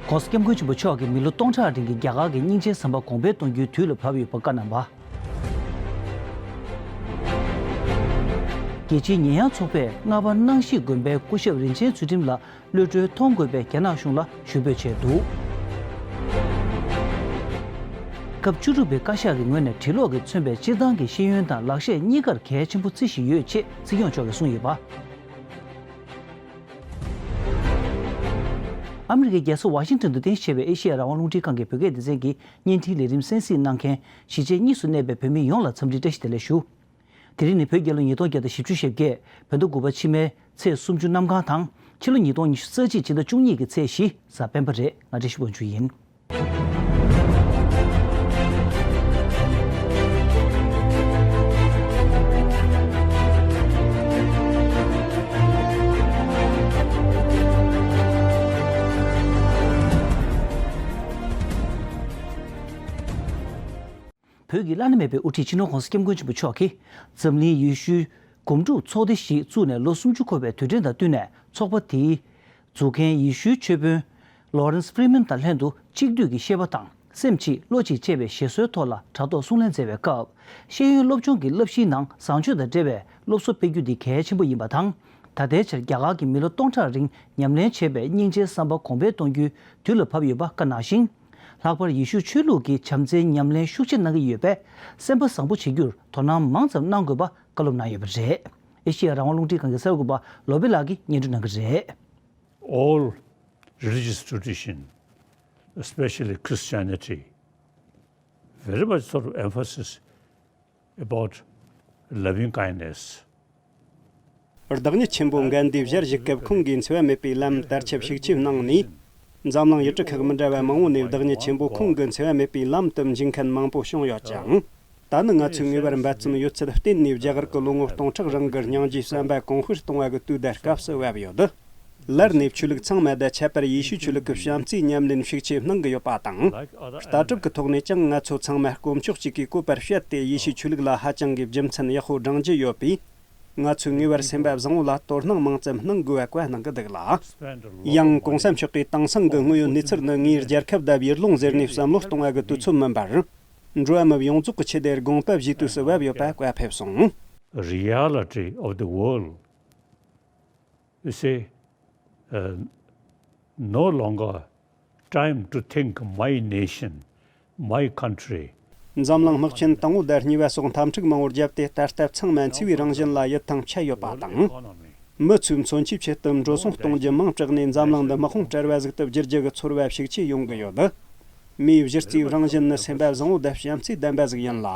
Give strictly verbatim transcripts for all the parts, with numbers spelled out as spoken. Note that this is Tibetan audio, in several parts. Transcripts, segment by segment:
༸གོང་ས་༸སྐྱབས་མགོན་ཆེན་པོ་མཆོག་གིས་མི་ལོ་སྟོང་ཕྲག་རིང་གི་རྒྱ་གར་གྱི་སྙིང་རྗེའི་ཟམ་པ་གོང་འཕེལ་གཏོང་རྒྱུའི་དུས་ལ་བབས་ཡོད་པ་བཀའ་གནང་བ། རྒྱལ་སྤྱིའི་ཉེས་ཡངས་ཚོགས་པས་རྔ་པ་སྣང་ཞིག་དགོན་པའི་སྐུ་ཞབས་རིན་ཆེན་ཚུལ་ཁྲིམས་ལ་གློད་གྲོལ་གཏོང་དགོས་པའི་རྒྱ་ནག་གཞུང་ལ་ཞུ་འབོད་བྱས་འདུག་སྐབས་བཅུ་དྲུག་པའི་བཀའ་ཤག་གི་ངོས་ནས་འབྲི་ཀློག་གིས་མཚོན་པའི་སྤྱིར་བཏང་གི་ཤེས་ཡོན་དང་ལག་ཤེས་གཉིས་ཀར་གལ་ཆེན་པོ་བརྩི་བཞིན་ཡོད་ཅེས་སྲིད་སྐྱོང་མཆོག་གིས་གསུངས་ཡོད་པ། ཨ་མི་རི་ཀའི་རྒྱལ་ས་ཝ་ཤིང་ཏོན་དུ་རྟེན་གཞི་བྱས་པའི་ཨེ་ཤེ་ཡ་རང་དབང་རླུང་འཕྲིན་ཁང་གི་བོད་སྐད་སྡེ་ཚན་གྱི་བརྙན་འཕྲིན་ལས་རིམ་གསན་གཟིགས་གནང་མཁན་གཞིས་བྱེས་གཉིས་སུ་གནས་པའི་བོད་མི་ཡོངས་ལ་འཚམས་འདྲིའི་བཀྲ་ཤིས་བདེ་ལེགས་ཞུ། དེ་རིང་ནི་བོད་རྒྱལ་ལོ་ཉིས་སྟོང་བརྒྱ་དང་བཞི་བཅུ་ཞེ་བརྒྱད། བོད་ཟླ་དགུ་པ་ཕྱི་མའི་ཚེས་སུམ་ཅུ་གནམ་གང་དང་། ཕྱི་ལོ་ཉིས་སྟོང་ཉི་ཤུ་རྩ་གཅིག་ཕྱི་ཟླ་བཅུ་གཉིས་ཀྱི་ཚེས་བཞི་གཟའ་སྤེན་པ་རེད། ང་བཀྲ་ཤིས་དབང་ཕྱུག་ཡིན། བོད་ཀྱི་བླ་ན་མེད་པའི་དབུ་ཁྲིད་སྤྱི་ནོར་༸གོང་ས་༸སྐྱབས་མགོན་ཆེན་པོ་མཆོག་གིས་འཛམ་གླིང་ཡེ་ཤུའི་སྒོམ་སྒྲུབ་ཚོགས་སྡེ་ཞིག་བཙུགས་ནས་ལོ་སུམ་ཅུ་འཁོར་བའི་དུས་དྲན་དང་བསྟུན་ནས། ཚོགས་པ་དེའི་འཛུགས་མཁན་ཡེ་ཤུའི་ཆོས་དཔོན་ལོ་རན་སི་ཕི་རི་མན་དང་ལྷན་དུ་གཅིག་བསྡུས་ཀྱི་ཤེས་པ་དང་སེམས་གཅིག་བློ་གཅིག་ཅེས་པའི་བཞེད་སྲོལ་ཐོག་ལ་དྲ་ཐོག་གསུང་གླེང་མཛད་པའི་སྐབས། ཤེས་ཡོན་སློབ་སྦྱོང་གི་བསླབ་གཞིའི་ནང་བཟང་སྤྱོད་དང་འབྲེལ་བའི་སློབ་གསོ་སྤེལ་རྒྱུ་འདི་གལ་ཆེན་པོ་ཡིན་པ་དང་། ད་ལྟའི་ཆར་རྒྱ་གར་གྱི་མི་ལོ་སྟོང་ཕྲག་རིང་ཉམས་ལེན་བྱས་པའི་སྙིང་རྗེའི་བསམ་པ་གོང་འཕེལ་གཏོང་རྒྱུའི་དུས་ལ་བབས་ཡོད་པ་བཀའ་གནང་ཞིང་། ལྷག་པར་ཡེ་ཤུ་ཆོས་ལུགས་ཀྱི་བྱམས་བརྩེའི་ཉམས་ལེན་ཤུགས་ཆེ་གནང་གི་ཡོད་པས། སེམས་པ་བཟང་པོ་བྱེད་རྒྱུར་དོ་སྣང་མང་ཙམ་གནང་དགོས་པ་བཀའ་སློབ་གནང་ཡོད་པ་རེད། ཨེ་ཤེ་ཡ་རང་དབང་རླུང་འཕྲིན་ཁང་གི་གསར་འགོད་པ་ལོ་པེ་ལགས་ཀྱིས་སྙན་སྒྲོན་གནང་གི་རེད། All religious tradition, especially Christianity, very much sort of emphasis about loving kindness. བདག་ཉིད་ཆེན་པོ་གན་དྷི་ཞལ་བཞུགས་སྐབས་ཁོང་གིས་འཚེ་བ་མེད་པའི་ལམ་དར་ཁྱབ་ཤུགས་ཆེ་གནང་ནས། འཛམ་གླིང་ཡུལ་གྲུ་ཁག་མི་འདྲ་བ་མང་བོ་ནས་བདག་ཉིད་ཆེན་པོ་ཁོང་གི་འཚེ་བ་མེད་པའི་ལམ་དུ་འཇུག་མཁན་མང་པོ་བྱུང་ཡོད་ཅིང་། ད་ནི་ང་ཚོའི་ངེས་པར་འབད་བརྩོན་ཡོད་ཚད་བརྟེན་ནས་རྒྱ་གར་གྱི་ལོ་ངོ་སྟོང་ཕྲག་རིང་གི་སྙིང་རྗེའི་བསམ་པ་གོང་འཕེལ་གཏོང་བ་གི་དུས་དང་སྐབས་སུ་བབས་ཡོད། སླར་ནས་ཆོས་ལུགས་ཚང་མ་དང་ཁྱད་པར་ཡེ་ཤུའི་ཆོས་ལུགས་ཀྱི་བྱམས་བརྩེའི་ཉམས་ལེན་ཤུགས་ཆེ་གནང་གི་ཡོད་པ་དང་། ལྟ་གྲུབ་ཀྱི་ཐོག་ནས་ཀྱང་ང་ཚོ་ཚང་མ་དཀོན་མཆོག་གཅིག་གི་བཀོད་པར་བཤད་དེ་ཡེ་ཤུའི་ཆོས་ལུགས་ལ་ཧ་ཅང་གི་རྒྱུ་མཚན་ཡག་པོ་བགྲང་རྒྱུ་ཡོད་པས། ང་ཚོས་ངེས་པར་སེམས་པ་བཟང་བོ་ལ་དོ་སྣང་མང་ཙམ་གནང་དགོས་པ་བཀའ་གནང་གི་འདུག་ལ། ཡང་གོང་ས་མཆོག་གིས་དེང་སང་གི་དངོས་ཡོད་གནས་ཚུལ་ནི་ངའི་རྒྱལ་ཁབ་དང་ཡུལ་ལུང་ཟེར་ནས་བསམ་བློ་གཏོང་བ་གི་དུས་ཚོད་མིན་པར། འགྲོ་བ་མི་ཡོངས་རྫོགས་ཀྱི་ཆེད་དུ་དགོངས་པ་བཞེས་དུས་སུ་བབས་ཡོད་པ་བཀའ་ཕེབས་སོང་། Reality of the world, you see, uh, no longer time to think my nation, my country. འཛམ་གླིང་དམག་ཆེན་དང་པོ་དང་གཉིས་པ་སོགས་འཐབ་འཁྲུག་མང་བོར་བརྒྱབ་སྟེ། ད་ལྟ་ཚང་མ་འཚེ་བའི་རང་བཞིན་ལ་ཡིད་ཐང་ཆད་ཡོད་པ་དང་། མི་ཚོའི་མཚོན་ཆའི་ཆེད་དུ་འགྲོ་སོང་གཏོང་རྒྱུ་མིང་གྲགས་ནས། འཛམ་གླིང་འདི་དམག་དཔུང་བྲལ་བ་ཟིག་ཏུ་བསྒྱུར་རྒྱུ་གི་ཚོར་བ་ཤུགས་ཆེ་ཡོང་གི་ཡོད། མིའི་གཞི་རྩའི་རང་བཞིན་ནི་སེམས་པ་བཟང་བོ་དང་བྱམས་བརྩེ་ལྡན་པ་ཟིག་ཡིན་ལ།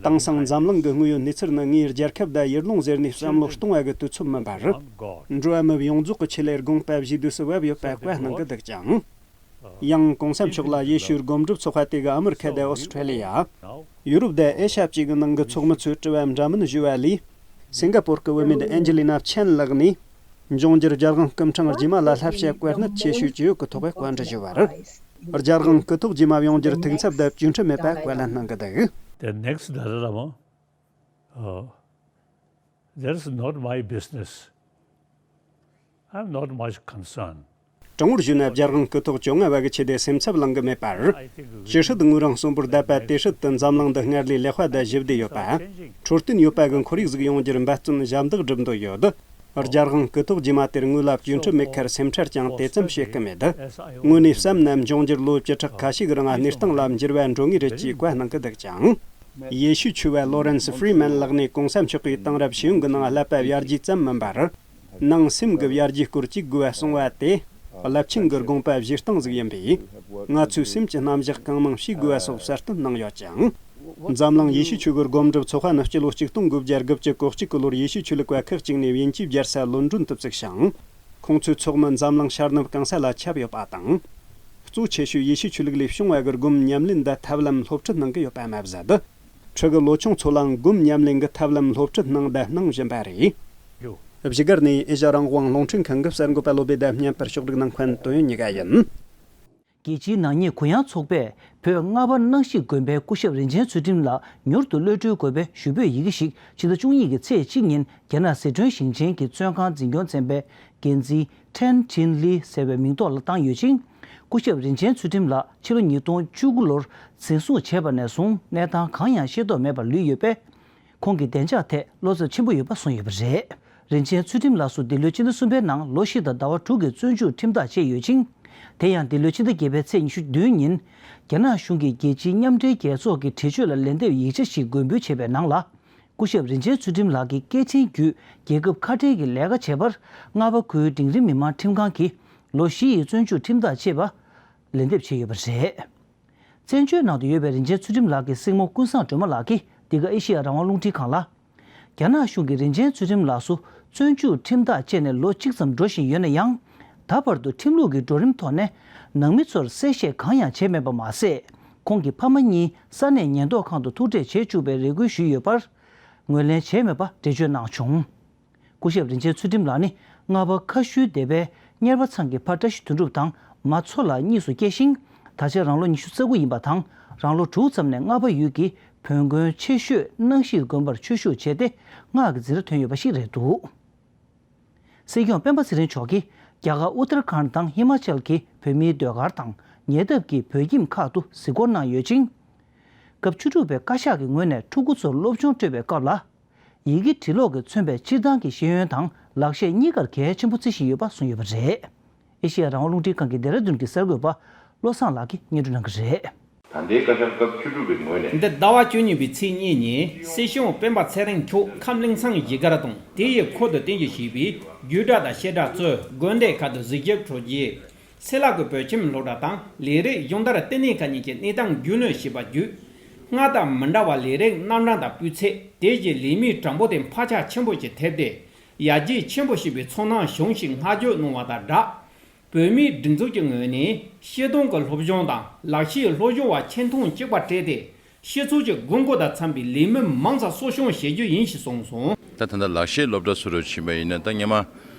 དེང་སང་འཛམ་གླིང་གི་དངོས་ཡོད་གནས་ཚུལ་ནི་ངའི་རྒྱལ་ཁབ་དང་ཡུལ་ལུང་ཟེར་ནས་བསམ་བློ་གཏོང་བ་གི་དུས་ཚོད་མིན་པར། འགྲོ་བ་མི་ཡོངས་རྫོགས་ཀྱི་ཆེད་ལས་དགོངས་པ་བཞེས་དུས་སུ་བབས་ཡོད་པ་བཀའ་གནང་གི་འདུག་ཅིང་། ཡང་གོང་ས་མཆོག་ལ་ཡེ་ཤུའི་སྒོམ་སྒྲུབ་ཚོགས་པ་དེ་གི་ཨ་མི་རི་ཁ་དང་ཨོ་སི་ཁྲེ་ལི་ཡ། ཡུ་རོབ་དང་ཨེ་ཤ་ཡ་བཅས་ཀྱི་ནང་གི་ཚོགས་མི་ཚོས་དྲི་བ་འདྲ་མིན་ཞུས་པ་ལས། སིང་ག་པོར་གྱི་བུད་མེད་ཨན་ཇི་ལི་ན་ཆན་ལགས་ནས། འབྱུང་འགྱུར་རྒྱལ་དབང་སྐུ་ཕྲེང་རྗེས་མ་ལ་བསླབ་བྱ་གལ་གནད་ཆེ་ཤོས་ཅི་ཡོད་ཀྱི་ཐོག་བཀའ་འདྲི་ཞུས་པར། རྒྱལ་དབང་སྐུ་ཐོག་རྗེས་མ་ཡོང་རྒྱུར་ཐུགས་འཚབ་དང་བཅོས་ཁྲིམས་མེད་པ་བཀའ་ལན་གནང་གི་འདུག། The next Dalai Lama, uh, that is not my business. I'm not much concerned. དྲང་པོར་ཞུས་ན། རྒྱལ་དབང་སྐུ་ཐོག་བཅོ་ལྔ་བ་གི་ཆེད་དུ་སེམས་འཚབ་ལངས་གི་མེད་པར། ཅི་སྲིད་དངོས་རང་གསོན་པོར་བསྡད་པ་དེ་སྲིད་དུ་འཛམ་གླིང་འདི་སྔར་ལས་ལེགས་པ་དང་ཞི་བདེ་ཡོད་པ། འཕྲོད་བསྟེན་ཡོད་པ་གི་ཁོར་ཡུག་ཟིག་ཡོང་རྒྱུར་འབད་བརྩོན་ཞབས་འདེགས་སྒྲུབ་འདོད་ཡོད། རྒྱལ་དབང་སྐུ་ཐོག་རྗེས་མ་དེར་ངོས་ལ་བཅོས་ཁྲིམས་མེད་ཁར་སེམས་ཁྲལ་ཀྱང་དེ་ཙམ་བྱེད་ཀྱི་མེད། དངོས་གནས་བསམ་ན་འབྱུང་འགྱུར་ལོ་བཅུ་ཕྲག་ཁ་ཤས་ཀྱི་རིང་གནས་སྟངས་ལ་འགྱུར་བ་འགྲོ་ངེས་རེད་ཅེས་བཀའ་གནང་གི་འདུག་ཅིང་། ཡེ་ཤུའི་ཆོས་པ་ལོ་རན་སི་ཧྥི་རི་མན་ལགས་ནས་གོང་ས་མཆོག་གིས་དེང་རབས་ཤེས་ཡོན་གྱི་ནང་བསླབ་པ་བྱ་རྒྱུ་ཙམ་མིན་པར། ནང་སེམས་ཀྱི་བྱ་རྒྱུའི་སྐོར་གཅིག་དགོས་པ་གསུངས་པ་དེ། རླབས་ཆེན་གྱི་དགོངས་པ་བཞེས་སྟངས་ཟིག་ཡིན་པས། ང་ཚོས་སེམས་ཀྱི་རྣམ་གཞག་གང་མང་ཤེས་དགོས་པ་སོགས་གསལ་སྟོན་གནང་ཡོད་ཅིང་། འཛམ་གླིང་ཡེ་ཤུའི་ཆོས་ཀྱི་སྒོམ་སྒྲུབ་ཚོགས་པ་ནི་སྤྱི་ལོ་ཆིག་སྟོང་དགུ་བརྒྱ་དགུ་བཅུ་གོ་གཅིག་གི་ལོར་ཡེ་ཤུའི་ཆོས་ལུགས་པ་ཁག་ཅིག་ནས་དབྱིན་ཇིའི་རྒྱལ་ས་ལོན་ཌོན་དུ་བཙུགས་ཤིང་། ཁོང་ཚོའི་ཚོགས་མི་འཛམ་གླིང་ཤར་ནུབ་གང་ས་ལ་ཁྱབ་ཡོད་པ་དང་། གཙོ་ཆེ་ཤོས་ཡེ་ཤུའི་ཆོས་ལུགས་ལས་བྱུང་བ་གི་སྒོམ་ཉམས་ལེན་དང་ཐབས་ལམ་སློབ་ཁྲིད་གནང་གི་ཡོད་པ་མ་ཟད། ཕྲུ་གུ་ལོ་ཆུང་ཚོ་ལའང་སྒོམ་ཉམས་ལེན་གྱི་ཐབས་ལམ་སློབ་ཁྲིད་གནང་དང་གནང་བཞིན་པ་རེད། བཞུགས་སྒར་ནས་ཨེ་ཤ་ཡ་རང་དབང་རླུང་འཕྲིན་ཁང་གི་གསར་འགོད་པ་བློ་བདེ་དང་བརྙན་པར་ཕྱོགས་སྒྲིག་གནང་མཁན་དོན་ཡོད་ཉི་ག་ཡིན། རྒྱལ་སྤྱིའི་ནག་ཉེས་གུ་ཡངས་ཚོགས་པས་བོད་རྔ་པ་སྣང་ཞིག་དགོན་པའི་སྐུ་ཞབས་རིན་ཆེན་ཚུལ་ཁྲིམས་ལ་མྱུར་དུ་གློད་གྲོལ་དགོས་པའི་ཞུ་འབོད་ཡི་གེ་ཞིག་ཕྱི་ཟླ་བཅུ་གཉིས་ཀྱི་ཚེས་གཅིག་ཉིན་རྒྱ་ནག་ཟི་ཁྲོན་ཞིང་ཆེན་གྱི་བཙོན་ཁང་འཛིན་སྐྱོང་ཚན་པའི་འགན་འཛིན་ཁྲེན་ཁྲིན་ལི་ཟེར་བའི་མིང་ཐོག་ལ་བཏང་ཡོད་ཅིང་། སྐུ་ཞབས་རིན་ཆེན་ཚུལ་ཁྲིམས་ལགས་ཕྱི་ལོ་ཉིས་སྟོང་བཅུ་དགུ་ལོར་འཛིན་བཟུང་བྱས་པ་ནས་བཟུང་གནས་སྟངས་གང་ཡང་ཤེས་རྟོགས་མེད་པར་ལུས་ཡོད་པས། ཁོང་གི་བདེ་འཇགས་ཐད་བློ་འཚབ་ཆེན་པོ་ཡོད་པ་གསུངས་ཡོད་པ་རེད། རིན་ཆེན་ཚུལ་ཁྲིམས་ལགས་སུ་འདི་ལོའི་ཕྱི་ཟླ་གསུམ་པའི་ནང་ལོ་བཞི་དང་ཟླ་བ་དྲུག་གི་བཙོན་འཇུག་ཁྲིམས་ཐག་བཅད་ཡོད་ཅིང་། དེ་ཡང་འདི་ལོའི་ཕྱི་ཟླ་བརྒྱད་པའི་ཚེས་ཉི་ཤུ་བདུན་ཉིན། རྒྱ་ནག་གཞུང་གིས་རྒྱལ་སྤྱིའི་མཉམ་འབྲེལ་རྒྱལ་ཚོགས་ཀྱི་འགྲེལ་བརྗོད་ལ་ལན་འདེབས་ཡིག་ཆ་ཞིག་མགོན་འབུལ་བྱས་པའི་ནང་ལ། སྐུ་ཞབས་རིན་ཆེན་ཚུལ་ཁྲིམས་ལགས་ཀྱི་སྐད་འཕྲིན་བརྒྱུད་རྒྱལ་ཁབ་ཁ་བྲལ་གྱི་ལས་ཀ་བྱས་པར་རྔ་པ་ཁུལ་འབྲིང་རིམ་མི་དམངས་ཁྲིམས་ཁང་གིས་ལོ་བཞི་ཡི་བཙོན་འཇུག་ཁྲིམས་ཐག་བཅད་པ་ལན་འདེབས་བྱས་ཡོད་པ་རེད། བཙན་བྱོལ་ནང་དུ་ཡོད་པའི་རིན་ཆེན་ཚུལ་ཁྲིམས་ལགས་ཀྱི་སྲིང་མོ་ཀུན་བཟང་སྒྲོལ་མ་ལགས་ཀྱིས་འདི་ག་ཨེ་ཤི་ཡ་རང་དབང་རླུང་འཕྲིན་ཁང་ལ། རྒྱ་ནག་གཞུང་གིས་རིན་ཆེན་ཚུལ་ཁྲིམས་ལགས་སུ་བཙོན་འཇུག་ཁྲིམས་ཐག་བཅད་ནས་ལོ་གཅིག་ཙམ་འགྲོ་བཞིན་ཡོད་ན་ཡང་། ད་བར་དུ་ཁྲིམས་ལུགས་ཀྱི་འགྲོ་རིམ་ཐོག་ནས་ནང་མི་ཚོར་གསལ་བཤད་གང་ཡང་བྱས་མེད་པ་མ་ཟད། ཁོང་གི་ཕ་མ་གཉིས་ས་གནས་ཉེན་རྟོག་ཁང་དུ་ཐུག་འཕྲད་བྱེད་བཅུག་པའི་རེ་སྐུལ་ཞུས་ཡོད་པར། ངོས་ལེན་བྱས་མེད་པ་འགྲེལ་བརྗོད་གནང་བྱུང་། སྐུ་ཞབས་རིན་ཆེན་ཚུལ་ཁྲིམས་ལགས་ནི་རྔ་པ་ཁ་ཤུལ་སྡེ་པའི་གཉེར་པ་ཚང་གི་ཕ་བཀྲ་ཤིས་དོན་གྲུབ་དང་མ་མཚོ་ལགས་གཉིས་སུ་སྐྱེས་ཤིང་། ད་ཆ་རང་ལོ་ཉི་ཤུ་རྩ་དགུ་ཡིན་པ་དང་། རང་ལོ་དྲུག་ཙམ་ནས་རྔ་པ་ཡུལ་གྱི་བོན་དགོན་ཆེ་ཤོས་སྣང་ཤིས་དགོན་པར་ཆོས་ཞུགས་བྱས་ཏེ་སྔགས་ཀྱི་འཛིན་གྲྭ་ཐོན་ཡོད་པ་ཞིག་རེད་འདུག། སྲིད་སྐྱོང་སྤེན་པ་ཚེ་རིང་མཆོག་གིས་རྒྱ་གར་ཨུ་ཏར་ཁཱན་དང་ཧི་མ་ཅལ་གྱི་བོད་མིའི་ཟློས་གར་དང་ཉེ་འདབས་ཀྱི་བོད་ཁྱིམ་ཁག་ཏུ་གཟིགས་སྐོར་གནང་ཡོད་ཅིང་། སྐབས་བཅུ་དྲུག་པའི་བཀའ་ཤག་གི་ངོས་ནས་ཕྲུ་གུ་ཚོར་སློབ་སྦྱོང་སྤྲོད་པའི་སྐབས་ལ། ཡི་གེ་འབྲི་ཀློག་གིས་མཚོན་པའི་སྤྱིར་བཏང་གི་ཤེས་ཡོན་དང་ལག་ཤེས་གཉིས་ཀར་གལ་ཆེན་པོ་བརྩི་བཞིན་ཡོད་པ་གསུངས་ཡོད་པ་རེད། ཨེ་ཤེ་ཡ་རང་དབང་རླུང་འཕྲིན་ཁང་གི་ལྡེ་ར་ལྡུན་གྱི་གསར་འགོད་པ་བློ་བཟང་ལགས་ཀྱིས་སྙན་སྒྲོན་གནང་གི་རེད། ད་ལྟའི་བཀའ་ཤག་སྐབས་བཅུ་དྲུག་པའི་ངོས་ནས། འདི་ཟླ་བ་བཅུ་གཉིས་པའི་ཚེས་གཉིས་ཉིན་སྲིད་སྐྱོང་སྤེན་པ་ཚེ་རིང་མཆོག་ཁམས་གླིང་ཚང་གཞིས་སྒར་དང་དེ་ཡི་ཁུལ་དུ་རྟེན་གཞི་བྱས་པའི་རྒྱུད་གྲྭ་དང་བཤད་གྲྭ་གཙོས་དགོན་སྡེ་ཁག་ཏུ་གཟིགས་ཞིབ་གྲོལ་རྗེས། སེ་ལ་ཀུའི་བོད་ཁྱིམ་སློབ་གྲྭ་དང་ལས་རིགས་སྦྱོང་བརྡར་ལྟེ་གནས་ཁག་གཉིས་ཀྱི་གནས་སྟངས་རྒྱུས་ལོན་བྱས་པ་བརྒྱུད། སྔར་དང་མི་འདྲ་བར་ལས་རིགས་རྣམ་གྲངས་དང་སྤུས་ཚད། དེ་བཞིན་ལས་མིའི་གྲངས་འབོར་དེ་འཕར་ཆག་ཆེན་པོ་ཞིག་ཐེབས་ཏེ། ཡར་རྒྱས་ཆེན་པོ་ཕྱིན་པའི་ཚོར་སྣང་བྱུང་ཞེས་བསྔགས་བརྗོད་གནང་བ་དང་སྦྲགས། བོད་མིའི་སྒྲིག་འཛུགས་ཀྱི་ངོས་ནས་སྤྱིར་བཏང་གི་སློབ་སྦྱོང་དང་ལག་ཤེས་སློབ་སྦྱོང་བ་ཆེ་མཐོང་གཅིག་པ་སྤྲད་དེ། སྤྱི་ཚོགས་ཀྱི་དགོས་མཁོ་དང་འཚམ་པའི་ལས་མི་མང་ཙམ་གསོ་སྐྱོང་བྱེད་རྒྱུ་ཡིན་ཞེས་གསུངས་སོང་། ད་ད་ལྟ་ལག་ཤེས་སློབ་གྲྭ་སུ་རུ་ཕྱིན་པ་ཡིན་ན། ད་སྔོན་མ་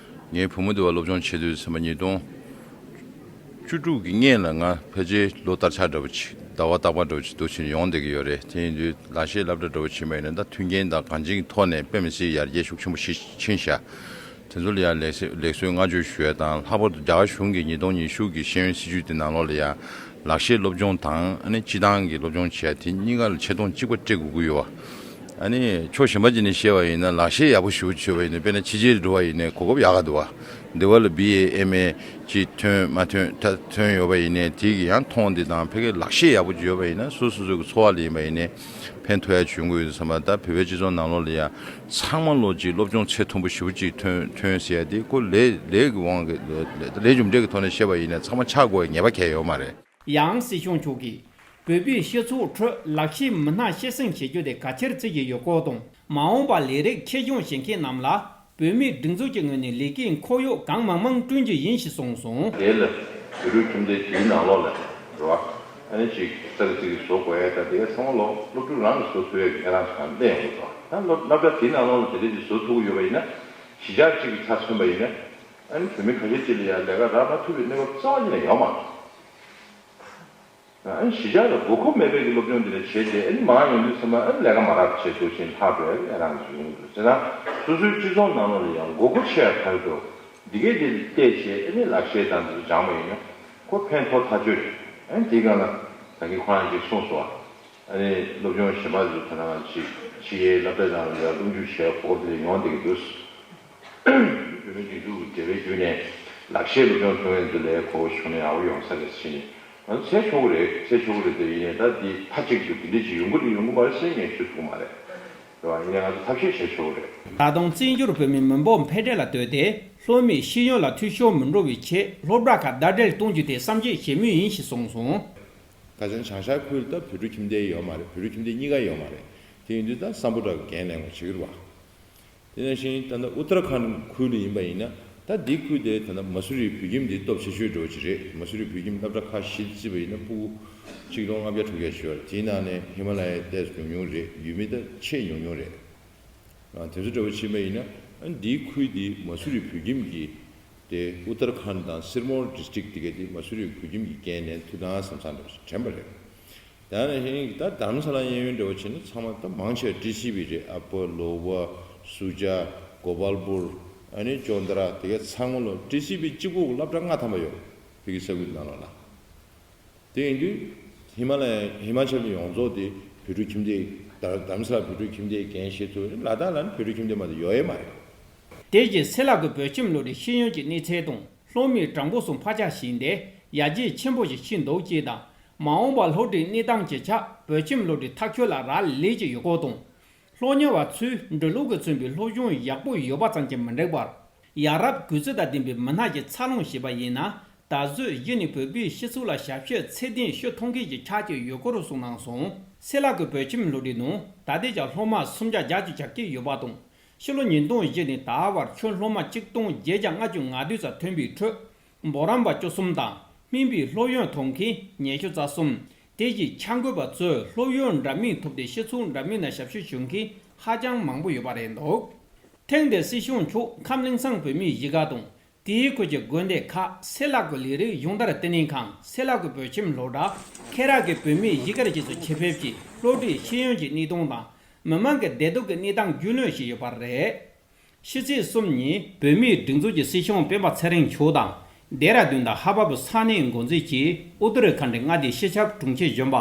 ངའི་བུ་མོ་དེ་བ་སློབ་སྦྱོང་བྱེད་དུས་ཚང་མ་ཉིས་སྟོང་བཅུ་དྲུག་གི་སྔོན་ལ་ང་ཕལ་ཆེར་ལོ་བསྟར་ཆགས་འདྲ་པོ་ཅིག་ཟླ་བ་རྟག་པར་འདྲ་པོ་ཅིག་འདུག་ཕྱིན་ཡོང་བསྡད་ཀྱི་ཡོད་རེད། དེ་ཡིན་དུས་ལག་ཤེས་སློབ་གྲྭ་འདྲ་པོ་ཕྱིན་པ་ཡིན་ན། ད་མཐུན་རྐྱེན་དང་གང་ཅིའི་ཐོག་ནས་དཔེ་མི་སྲིད་ཡར་རྒྱས་ཤུགས་ཆེན་པོ་ཞིག་ཕྱིན་ཤག། དེ་ཚོ་ལ་ཡང་ལེགས་སེ་ལེགས་གསོལ་བསྔགས་བརྗོད་ཞུ་ཡ་དང་། ལྷག་པར་དུ་རྒྱ་གར་གཞུང་གིས་ཉིས་སྟོང་ཉི་ཤུ་གི་ཤེས་ཡོན་སྲིད་ཇུས་དེ་ནང་ལོགས་ལ་ཡང་ལག་ཤེས་སློབ་སྦྱོང་དང་། ཨ་ནི་སྤྱིར་བཏང་གི་སློབ་སྦྱོང་བྱེད་ཡ་དེ་གཉིས་ཀ་ལ་ཆེ་མཐོང་གཅིག་པ་སྤྲད་དགོས་ཀྱི་ཡོད་པ། ཨ་ནི་ཕྱོགས་གཞན་པ་ཅིག་ནས་བཤད་པ་ཡིན་ན། ལག་ཤེས་ཡག་པོ་ཞེ་པོ་ཅིག་ཡོད་པ་ཡིན་ན། དཔེར་ན་ཕྱི་རྒྱལ་འགྲོ་བ་ཡིན་ནའི་གོ་སྐབས་ཡག་ག་འདུག་པ། འདི་བ་ལ་བི་ཨེ་ཨེམ་ཨེ་ཅིག་ཐོན་མ་ཐོན། ད་ཐོན་ཡོད་པ་ཡིན་ནའི་དེ་གི་ཡང་མཐོང་དེ་དང་། ཕ་གིའི་ལག་ཤེས་ཡག་པོ་ཅིག་ཡོད་པ་ཡིན་ན། སོ་སོ་སོ་གི་འཚོ་བ་ལ་ཡིན་པ་ཡིན་ནའི་ཕན་ཐོགས་ཡ་བྱུང་གི་ཡོད་བསམ་པ། ད་བོད་པའི་སྤྱི་ཚོགས་ནང་ལོགས་ལ་ཡང་ཚང་མ་ལོ་གཅིག་སློབ་སྦྱོང་ཚད་མཐོན་པོ་ཞེ་པོ་ཅིག་ཐོན་ཐོན་ཟེར་ཡ་དེ་ཁོ་ལས་ལས་ཀྱི་དབང་གིས། ལས་རྒྱུ་འབྲས་ཀྱི་ཐོག་ནས་བཤད་པ་ཡིན་ན་ཚང་མ་ཆགས་དགོས་པའི་ངེས་པ་གང་ཡང་ཡོད་མ་རེད། ཡང་སྲིད་སྐྱོང་མཆོག་གིས་བོད་པའི་སྤྱི་ཚོགས་ཁྲོད་ལག་ཤེས་མི་སྣ་སྐྱེད་སྲིང་བྱེད་རྒྱུ་དེ་གལ་ཆེར་བརྩི་གི་ཡོད་སྐོར་དང་། མ་འོངས་པར་ལས་རིགས་ཁྱད་སྦྱོང་བྱེད་མཁན་རྣམས་ལ་བོད་མིའི་སྒྲིག་འཛུགས་ཀྱི་ངོས་ནས་ལས་ཀའི་ཁོར་ཡུག་གང་མང་མང་བསྐྲུན་རྒྱུ་ཡིན་ཞེས་གསུངས་སོང་། དེ་ལ་བོད་ཕྲུག་ཁྱིམ་སྡེ་དེའི་ནང་ལོགས་ལ་རེད་བ། ཨ་ནི་ཅིག་ས་གི་ཚིག་གི་བཟོ་དགོས་ཡ། ད་དེ་ག་ཚང་མ་ལོ་སློབ་ཕྲུག་རང་གིས་བཟོ་ཐུབ་ཡ་གི་ཁྱེད་རང་ཚོ་གང་གླེང་ཡོང་གི་འདུག། ད་སློབ་སློབ་གྲྭ་དེའི་ནང་ལོགས་ལ་དེ་འདྲ་ཅིག་བཟོ་ཐུབ་ཀྱི་ཡོད་པ་ཡིན་ན། གཞིས་ཆགས་གཅིག་གི་ཆ་མཚོན་པ་ཡིན་ན། ཨ་ནི་བོད་མི་ཁ་ཤས་ཅིག་ལ་ཡ་ལས་ཀ་རག་མ་ཐུབ་པའི་གནས་བབ་རྩ་བ་ཉིད་ནས་ཡོད་མ་རེད། ཨ་ནི་གཞིས་ཆགས་ལ་དགོས་མཁོ་མེད་པའི་གི་སློབ་སྦྱོང་འདི་འདྲ་བྱས་ཏེ། ཨ་ནི་མར་ཡོང་དུས་ཙམ་པ་ཨ་ནི་ལས་ཀ་མ་རག་བྱས་འདུག་ཕྱིན་ལྷག་འགྲོ་ཡ་ཡང་རང་གི་ཡོང་གི་འདུག། བྱས་ཙང་སོ་སོའི་སྤྱི་ཚོགས་ནང་ལོགས་ལ་ཡང་དགོས་མཁོ་ཆེ་བ་ཕར་འགྲོ། འདི་གས་འདི་བལྟས་བྱས་ཨ་ནི་ལག་ཤེས་དང་འདི་ཚོ་སྦྱངས་པ་ཡིན་ན་ཁོ་ཕན་ཐོགས་ཐག་ཆོད་རེད། ཨ་ནི་དེའི་སྒང་ལ་ད་གིན་ཁོ་རང་གིས་གསུངས་སོང་བ། ཨ་ནི་སློབ་སྦྱོང་གཞན་པ་ཚོ་ད་ནང་ཕྱི་ཕྱི་རྒྱལ་སློབ་གྲྭ་ནང་ལ་ཡར་སློབ་འཇུག་བྱས་གོ་སྐབས་དེ་ཡོང་བསྡད་ཀྱི་འདུག། བོད་མིའི་སྒྲིག་འཛུགས་ཀྱི་འབྲེལ་བའི་བརྒྱུད་ནས་ལག་ཤེས་སློབ་སྦྱོང་ཐོན་མཁན་ཚོ་ལ་གོ་སྐབས་བྱུང་ན་ཡག་པོ་ཡོང་ས་རེད་ཟེར་ནས། ང་ཚོ་འཚོལ་ཆོག་གི་རེད། འཚོལ་ཆོག་གི་རེད་དེ། ཡིན་ནའི་ད་འདི་མཐའ་གཅིག་ཏུ་འདི་འདྲ་ཅིག་ཡོང་གི་རེད་ཡོང་གི་མ་རེད་ཟེར་ངས་ཞུ་ཐུབ་མ་རེད། རེད་བ། ཡིན་ནའི་ང་ཚོ་ཐབས་ཤེས་བྱེད་ཆོག་གི་རེད། ད་དུང་བཙན་བྱོལ་བོད་མིའི་མི་འབོར་འཕེལ་འགྲིབ་ལ་ལྟོས་ཏེ། སློབ་མའི་ཤེས་ཡོན་ལ་འཐུས་ཤོར་མི་འགྲོ་བའི་ཆེད་སློབ་གྲྭ་ཁག་ཟླ་སྒྲིལ་གཏོང་རྒྱུ་དེ་བསམ་གཞིག་བྱེད་མུས་ཡིན་ཞེས་གསུངས་སོང་། ཁ་སང་བྱང་ཤར་ཁུལ་ད་བོད་ཕྲུག་ཁྱིམ་སྡེ་ཡོད་མ་རེད། བོད་ཕྲུག་ཁྱིམ་སྡེ་གཉིས་ཀ་ཡོད་མ་རེད། དེ་ཡིན་དུས་ད་སམ་བྷོ་ཊ་གི་འགན་ལེན་དགོས་བྱེད་ཀྱི་རེད་བ། དེ་ནང་བཞིན་ད་ལྟ་ཨུ་ཏར་ཁཱན་ཁུལ་ལ་ཡིན་པ་ཡིན་ན། ད་འདི་ཁུལ་དེ་ད་ལྟ་མ་སུ་རི་བོད་ཁྱིམ་འདི་སྟོབས་ཆེ་ཤོས་འདྲ་བོ་ཅིག་རེད། མ་སུ་རི་བོད་ཁྱིམ་སློབ་གྲྭ་ཁག་བཞི་བརྩིས་པ་ཡིན་ན་ཕྲུ་གུ་ཆིག་སྟོང་ལྔ་བརྒྱ་དྲུག་བརྒྱ་ཅིག་ཡོད་རེད། དེའི་ནང་ནས་ཧི་མ་ལ་ཡའི་ཏོག་ཙམ་ཉུང་ཉུང་རེད། ཡུལ་མི་ད་ཆེས་ཉུང་ཉུང་རེད། ཨ་དེ་ཚོ་འདྲ་བོ་ཕྱིན་པ་ཡིན་ན། ཨ་འདིའི་ཁུལ་འདི་མ་སུ་རི་བོད་ཁྱིམ་གྱི་དེ་ཨུ་ཏར་ཁཱན་དང་སིར་མོར་ཌི་སི་ཊིག་དེ་ག་དེ་མ་སུ་རི་བོད་ཁྱིམ་གྱི་འགན་ལེན་ཐུབ་ན་བསམ་བསམ་འདྲ་བོ་ཞིག་དྲན་པ་རེད། ད་ནང་བཞིན་ད་དྷ་རམ་ས་ལ་གཡས་གཡོན་འདྲ་བོ་བྱས་ན་ཚང་མ་ད་མང་ཆེ་བ་ཊི་སི་བི་རེད། ཨ་པ་ལོ་བ། སུ་ཇ། གོ་པལ་པུར། ཨ་ནི་ཅོན་ཏ་ར། དེ་ག་ཚང་མ་ལོ་ཊི་སི་བི་གཅིག་པོ་སློབ་གྲྭ་ལྔ་ཐམ་པ་ཡོད། ཕ་གི་ས་ཁུལ་ནང་ལོགས་ལ། དེ་ཡིན་དུས་ཧི་མ་ལ་ཡ་ཧི་མ་ཅལ་ཡོངས་རྫོགས་དེ་བོད་ཕྲུག་ཁྱིམ་སྡེ་དང་དྷ་རམ་ས་ལ་བོད་ཕྲུག་ཁྱིམ་སྡེ་འགན་བཞེས་ཐུབ་རེད། ལ་དྭགས་ལ་ནི་བོད་ཕྲུག་ཁྱིམ་སྡེ་མ་གཏོགས་ཡོད་ཡས་མ་རེད། དེ་རྗེས་སེ་ལ་ཀུ་བོད་ཁྱིམ་སློབ་གྲྭའི་ཤེས་ཡོན་གྱི་གནས་ཚད་དང་སློབ་མའི་གྲངས་འབོར་སོགས་ཕར་ཆག་ཞིག་འདི་ཡར་རྒྱས་ཆེན་པོ་ཞིག་ཕྱིན་འདུག་ཅེས་དང་། མ་འོངས་པར་སློབ་གྲྭའི་གནས་སྟངས་ཇེ་ཆག་བོད་ཁྱིམ་སློབ་གྲྭའི་ཐག་གཅོད་ལ་རག་ལས་ཀྱི་ཡོད་སྐོར་དང་། སློབ་གཉེར་བ་ཚོས་འབྲི་ཀློག་གིས་མཚོན་པའི་སློབ་སྦྱོང་ཡག་པོ་ཡོད་པ་ཙམ་གྱིས་མི་འགྲིག་པར། ཡ་རབས་གུས་བརྩི་དང་ལྡན་པའི་མི་སྣ་ཞིག་འཚར་ལོངས་བྱས་པ་ཡིན་ན། ད་གཟོད་གཞི་ནས་བོད་པའི་སྤྱི་ཚོགས་ལ་ཞབས་ཞུའི་ཚད་ལྡན་ཞུ་མཐོང་མཁན་ཞིག་ཆགས་ཀྱི་ཡོད་སྐོར་གསུངས་གནང་སོང་། སེ་ལ་ཀུ་བོད་ཁྱིམ་སློབ་གྲྭའི་ནང་ད་ལྟའི་ཆར་སློབ་མ་སུམ་བརྒྱ་བརྒྱད་ཅུ་གྱ་བརྒྱད་ཡོད་པ་དང་། ཕྱི་ལོ་ཉིས་སྟོང་བཞི་ནས་ད་བར་ཁྱོན་སློབ་མ་ཆིག་སྟོང་བརྒྱད་བརྒྱ་ལྔ་བཅུ་ང་བདུན་ཙམ་ཐོན་པའི་ཁྲོད། འབུམ་རམས་པ་བཅུ་གསུམ་དང་སྨན་པའི་སློབ་ཡོན་ཐོབ་མཁན་ཉི་ཤུ་རྩ་གསུམ། དེ་བཞིན་འཆར་འགོད་པ་ཚོས་སློབ་ཡོན་འདྲ་མིན་ཐོབ་སྟེ་སྤྱི་ཚོགས་འདྲ་མིན་ནང་ཞབས་ཞུ་ཞུ་མཁན་ཧ་ཅང་མང་པོ་ཡོད་པ་རེད་འདུག་ཐེངས་འདིར་སྲིད་སྐྱོང་མཆོག་ཁམས་གླིང་ཚང་བོད་མིའི་གཞིས་ཀ་དང་། དེའི་ཁུལ་གྱི་དགོན་སྡེ་ཁག་སེ་ལ་ཀུ་ལས་རིགས་སྦྱོང་བརྡར་ལྟེ་གནས་ཁང་སེ་ལ་ཀུ་བོད་ཁྱིམ་སློབ་གྲྭ། ཁེ་རག་གི་བོད་མིའི་གཞིས་སྒར་བཅས་སུ་ཆེད་ཕེབས་ཀྱིས་སློབ་གྲྭའི་ཤེས་ཡོན་གྱི་གནས་སྟངས་དང་། མི་མང་གི་བདེ་སྡུག་གི་གནས་སྟངས་རྒྱུས་ལོན་བྱས་ཡོད་པ་རེད། ཕྱི་ཚེས་གསུམ་ཉིན་བོད་མིའི་སྒྲིག་འཛུགས་ཀྱི་སྲིད་སྐྱོང་སྤེན་པ་ཚེ་རིང་མཆོག་དང་། ལྡེ་ར་ལྡུན་དང་ཧ་བ་པུ་ས་གནས་འགོ་འཛིན་གྱིས་ཨུ་ཏར་ཁན་ཌི་མངའ་སྡེའི་སྤྱི་ཁྱབ་དྲུང་ཆེ་གཞོན་པ་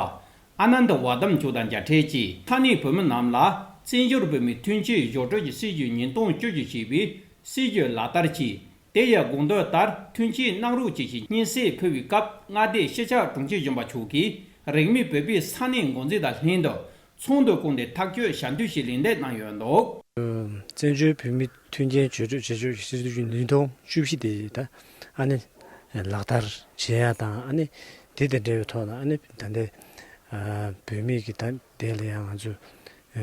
ཨ་ནན་ད་ཝ་དམ་མཆོག་དང་མཇལ་འཕྲད་ཀྱིས་ས་གནས་བོད་མི་རྣམས་ལ་བཙན་བྱོལ་བོད་མིའི་མཐུན་རྐྱེན་ཞབས་བྲོ་གི་སྲིད་བྱུས་ཉིས་སྟོང་བཅུ་བཞི་ཞེས་པའི་སྲིད་བྱུས་ལག་བསྟར་གྱིས། དེ་ཡི་དགོངས་དོན་ལྟར་མཐུན་རྐྱེན་གནང་རོགས་ཅེས་ཀྱི་སྙན་སེང་ཕུལ་བའི་སྐབས། མངའ་སྡེའི་སྤྱི་ཁྱབ་དྲུང་ཆེ་གཞོན་པ་མཆོག་གིས་རིང་མིན་བོད་པའི་ས་གནས་འགོ་འཛིན་དང་ལྷན་དུ་ཚོགས་འདུ་བསྐོངས་ཏེ་ཐག་གཅོད་ཞལ་འདོན་ཞིག་ལེན་འདེད་གནང་ཡོད་འདུག་བཙན་བྱོལ་བོད་མིའི་མཐུན་རྐྱེན་ཞབས་བྲོ་ཞེས་བརྗོད་ཀྱི་སྲིད་བྱུས་ཉིས་སྟོང་བཅུ་བཞི་དེ་ད་ཨ་ནི་ལག་བསྟར་བྱེད་ཡ་དང་། ཨ་ནི་དེ་དང་འབྲེལ་བའི་ཐོག་ལ་ཨ་ནི་ད་ལྟའི་བོད་མིའི་གི་ད་དེ་ལ་ཡང་ང་ཚོས་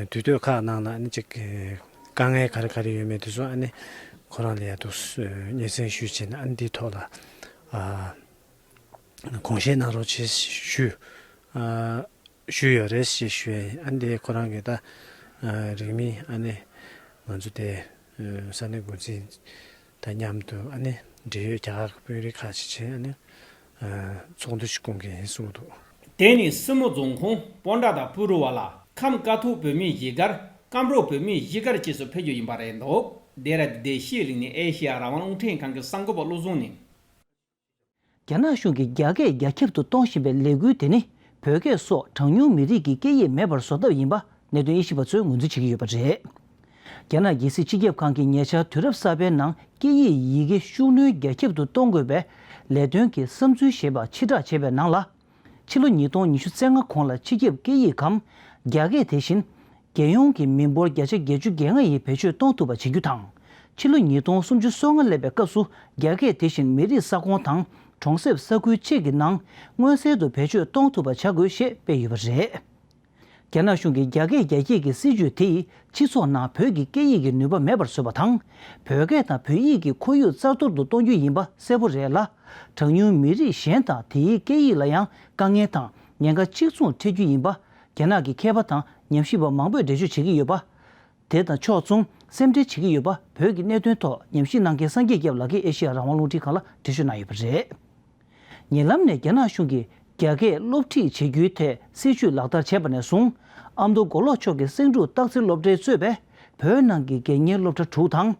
དུས་ཚོད་ཁག་ནང་ལ་ཨ་ནི་ཅིག་དཀའ་ངལ་ག་རེ་ག་རེ་ཡོད་མེད་དེ་ཚོ་ཨ་ནི་ཁོ་རང་ལ་ཡ་འདུག་སྙན་སེང་ཞུས་བྱས་ནས་ཨ་ནི་འདིའི་ཐོག་ལ་ཨ་དགོངས་བཞེས་གནང་རོགས་བྱེད་ཞུ་ཨ་ཞུས་ཡོད་རེད་ཞེས་ཞུ་ཡ་ཡིན། ཨ་ནི་དེ་ཁོ་རང་གི་ད་ཨ་རིང་མིན་ཨ་ནི་ང་ཚོ་དེ་ཨ་ས་གནས་འགོ་འཛིན་དང་མཉམ་དུ་ཨ་ནི་འབྲེལ་ཡོད་རྒྱ་གར་གྱི་དཔོན་རིགས་ཁག་ཅིག་བྱས་ཨ་ནི་ཨ་ཚོགས་འདུ་ཞིག་བསྐོང་གི་ཡིན་གསུངས་འདུག་དེ་ནི་སྲིན་མོ་རྫོང་ཁོངས་སྤོན་ཊ་དང་པུ་རུ་བ་ལ་ཁམས་ཀ་ཐུག་བོད་མིའི་གཞིས་སྒར། སྐམ་རོགས་བོད་མིའི་གཞིས་སྒར་བཅས་སུ་ཕེབས་རྒྱུ་ཡིན་པ་རེད་འདུག་ལྡེ་ར་ལྡུན་ཤེས་གླིང་ནས་ཨེ་ཤེ་ཡ་རང་དབང་རླུང་འཕྲིན་ཁང་གི་གསར་འགོད་པ་བློ་བཟང་ནས། རྒྱ་ནག་གཞུང་གིས་རྒྱ་སྐད་རྒྱ་ཁྱབ་ཏུ་གཏོང་བཞིན་པའི་ལས་འགུལ་དེ་ནི་བོད་སྐད་སོགས་གྲངས་ཉུང་མི་རིགས་ཀྱི་སྐད་ཡིག་མེད་པར་བཟོ་ཐབས་ཡིན་པ་གནད་དོན་དབྱེ་ཞིབ་པ་ཚོས་ངོས་འཛིན་བྱེད་ཀྱི་ཡོད་པ་རེད། རྒྱ་ནག་རྒྱལ་སྲིད་སྤྱི་ཁྱབ་ཁང་གིས་ཉེ་ཆར་དུས་རབས་གསར་པའི་ནང་སྐད་ཡིག་ཡི་གེ་ཤུགས་སྣོན་རྒྱ་ཁྱབ་ཏུ་གཏོང་དགོས་པའི་ལས་དོན་གྱི་བསམ་ཚུལ་ཞེས་པ་ཕྱིར་བསྒྲགས་བྱས་པའི་ནང་ལ། ཕྱི་ལོ་ཉིས་སྟོང་ཉི་ཤུ་རྩ་ལྔ་གོང་ལ་སྤྱི་ཁྱབ་སྐད་ཡིག་གམ་རྒྱ་སྐད་དེ་བཞིན། རྒྱལ་ཡོངས་ཀྱི་མི་འབོར་བརྒྱ་ཆ་བརྒྱད་ཅུ་གྱ་ལྔ་ཡིས་བེད་སྤྱོད་གཏོང་ཐུབ་པ་བྱེད་རྒྱུ་དང་། ཕྱི་ལོ་ཉིས་སྟོང་སུམ་ཅུ་སོ་ལྔ་སླེབས་པའི་སྐབས་སུ་རྒྱ་སྐད་དེ་བཞིན་མི་རིགས་ས་ཁོངས་དང་གྲོང་གསེབ་ས་ཁུལ་བཅས་ཀྱི་ནང་མངོན་གསལ་དུ་བེད་སྤྱོད་གཏོང་ཐུབ་པ་བྱ་དགོས་ཞེས་སྤེལ་ཡོད་པ་རེད། རྒྱ་ནག་གཞུང་གིས་རྒྱ་སྐད་རྒྱ་སྐྱེད་ཀྱི་སྲིད་ཇུས་དེ་ཡིས་སྤྱི་ཚོགས་ནང་བོད་ཀྱི་སྐད་ཡིག་གི་ནུས་པ་མེད་པར་བཟོས་པ་དང་། བོད་སྐད་དང་བོད་ཡིག་གི་ཁོར་ཡུག་རྩ་གཏོར་དུ་གཏོང་རྒྱུ་ཡིན་པ་གསལ་པོ་རེད་ལ། གྲངས་ཉུང་མི་རིགས་གཞན་དང་དེའི་སྐད་ཡིག་ལ་ཡང་དཀའ་ངལ་དང་ཉེན་ཁ་གཅིག་མཚུངས་འཕྲད་རྒྱུ་ཡིན་པ། རྒྱ་ནག་གི་མཁས་པ་དང་ཉམས་ཞིབ་པ་མང་པོས་འགྲེལ་བརྗོད་བྱེད་ཀྱི་ཡོད་པ། དེ་དང་ཕྱོགས་མཚུངས་སེམས་ཁྲལ་བྱེད་ཀྱི་ཡོད་པ་བོད་ཀྱི་གནད་དོན་ཐོག་ཉམས་ཞིབ་གནང་མཁན་སངས་རྒྱས་སྐྱབས་ལགས་ཀྱིས་ཨེ་ཤེ་ཡ་རང་དབང་རླུང་འཕྲིན་ཁང་ལ་འགྲེལ་བརྗོད་གནང་ཡོད་པ་རེད། ཉེ་ལམ་ནས་རྒྱ་ནག་གཞུང་གིས་རྒྱ་སྐད་སློབ་ཁྲིད་བྱེད་རྒྱུའི་ཐད་སྲིད་ཇུས་ལག་བསྟར་བྱས་པ་ནས་བཟུང་། ཨ་མདོ་མགོ་ལོག་ཕྱོགས་ཀྱི་སེང་འབྲུག་སྟག་རྩེ་སློབ་གྲྭས་གཙོས་པའི་བོད་ནང་གི་དགེ་རྒན་སློབ་གྲྭ་དྲུག་དང་།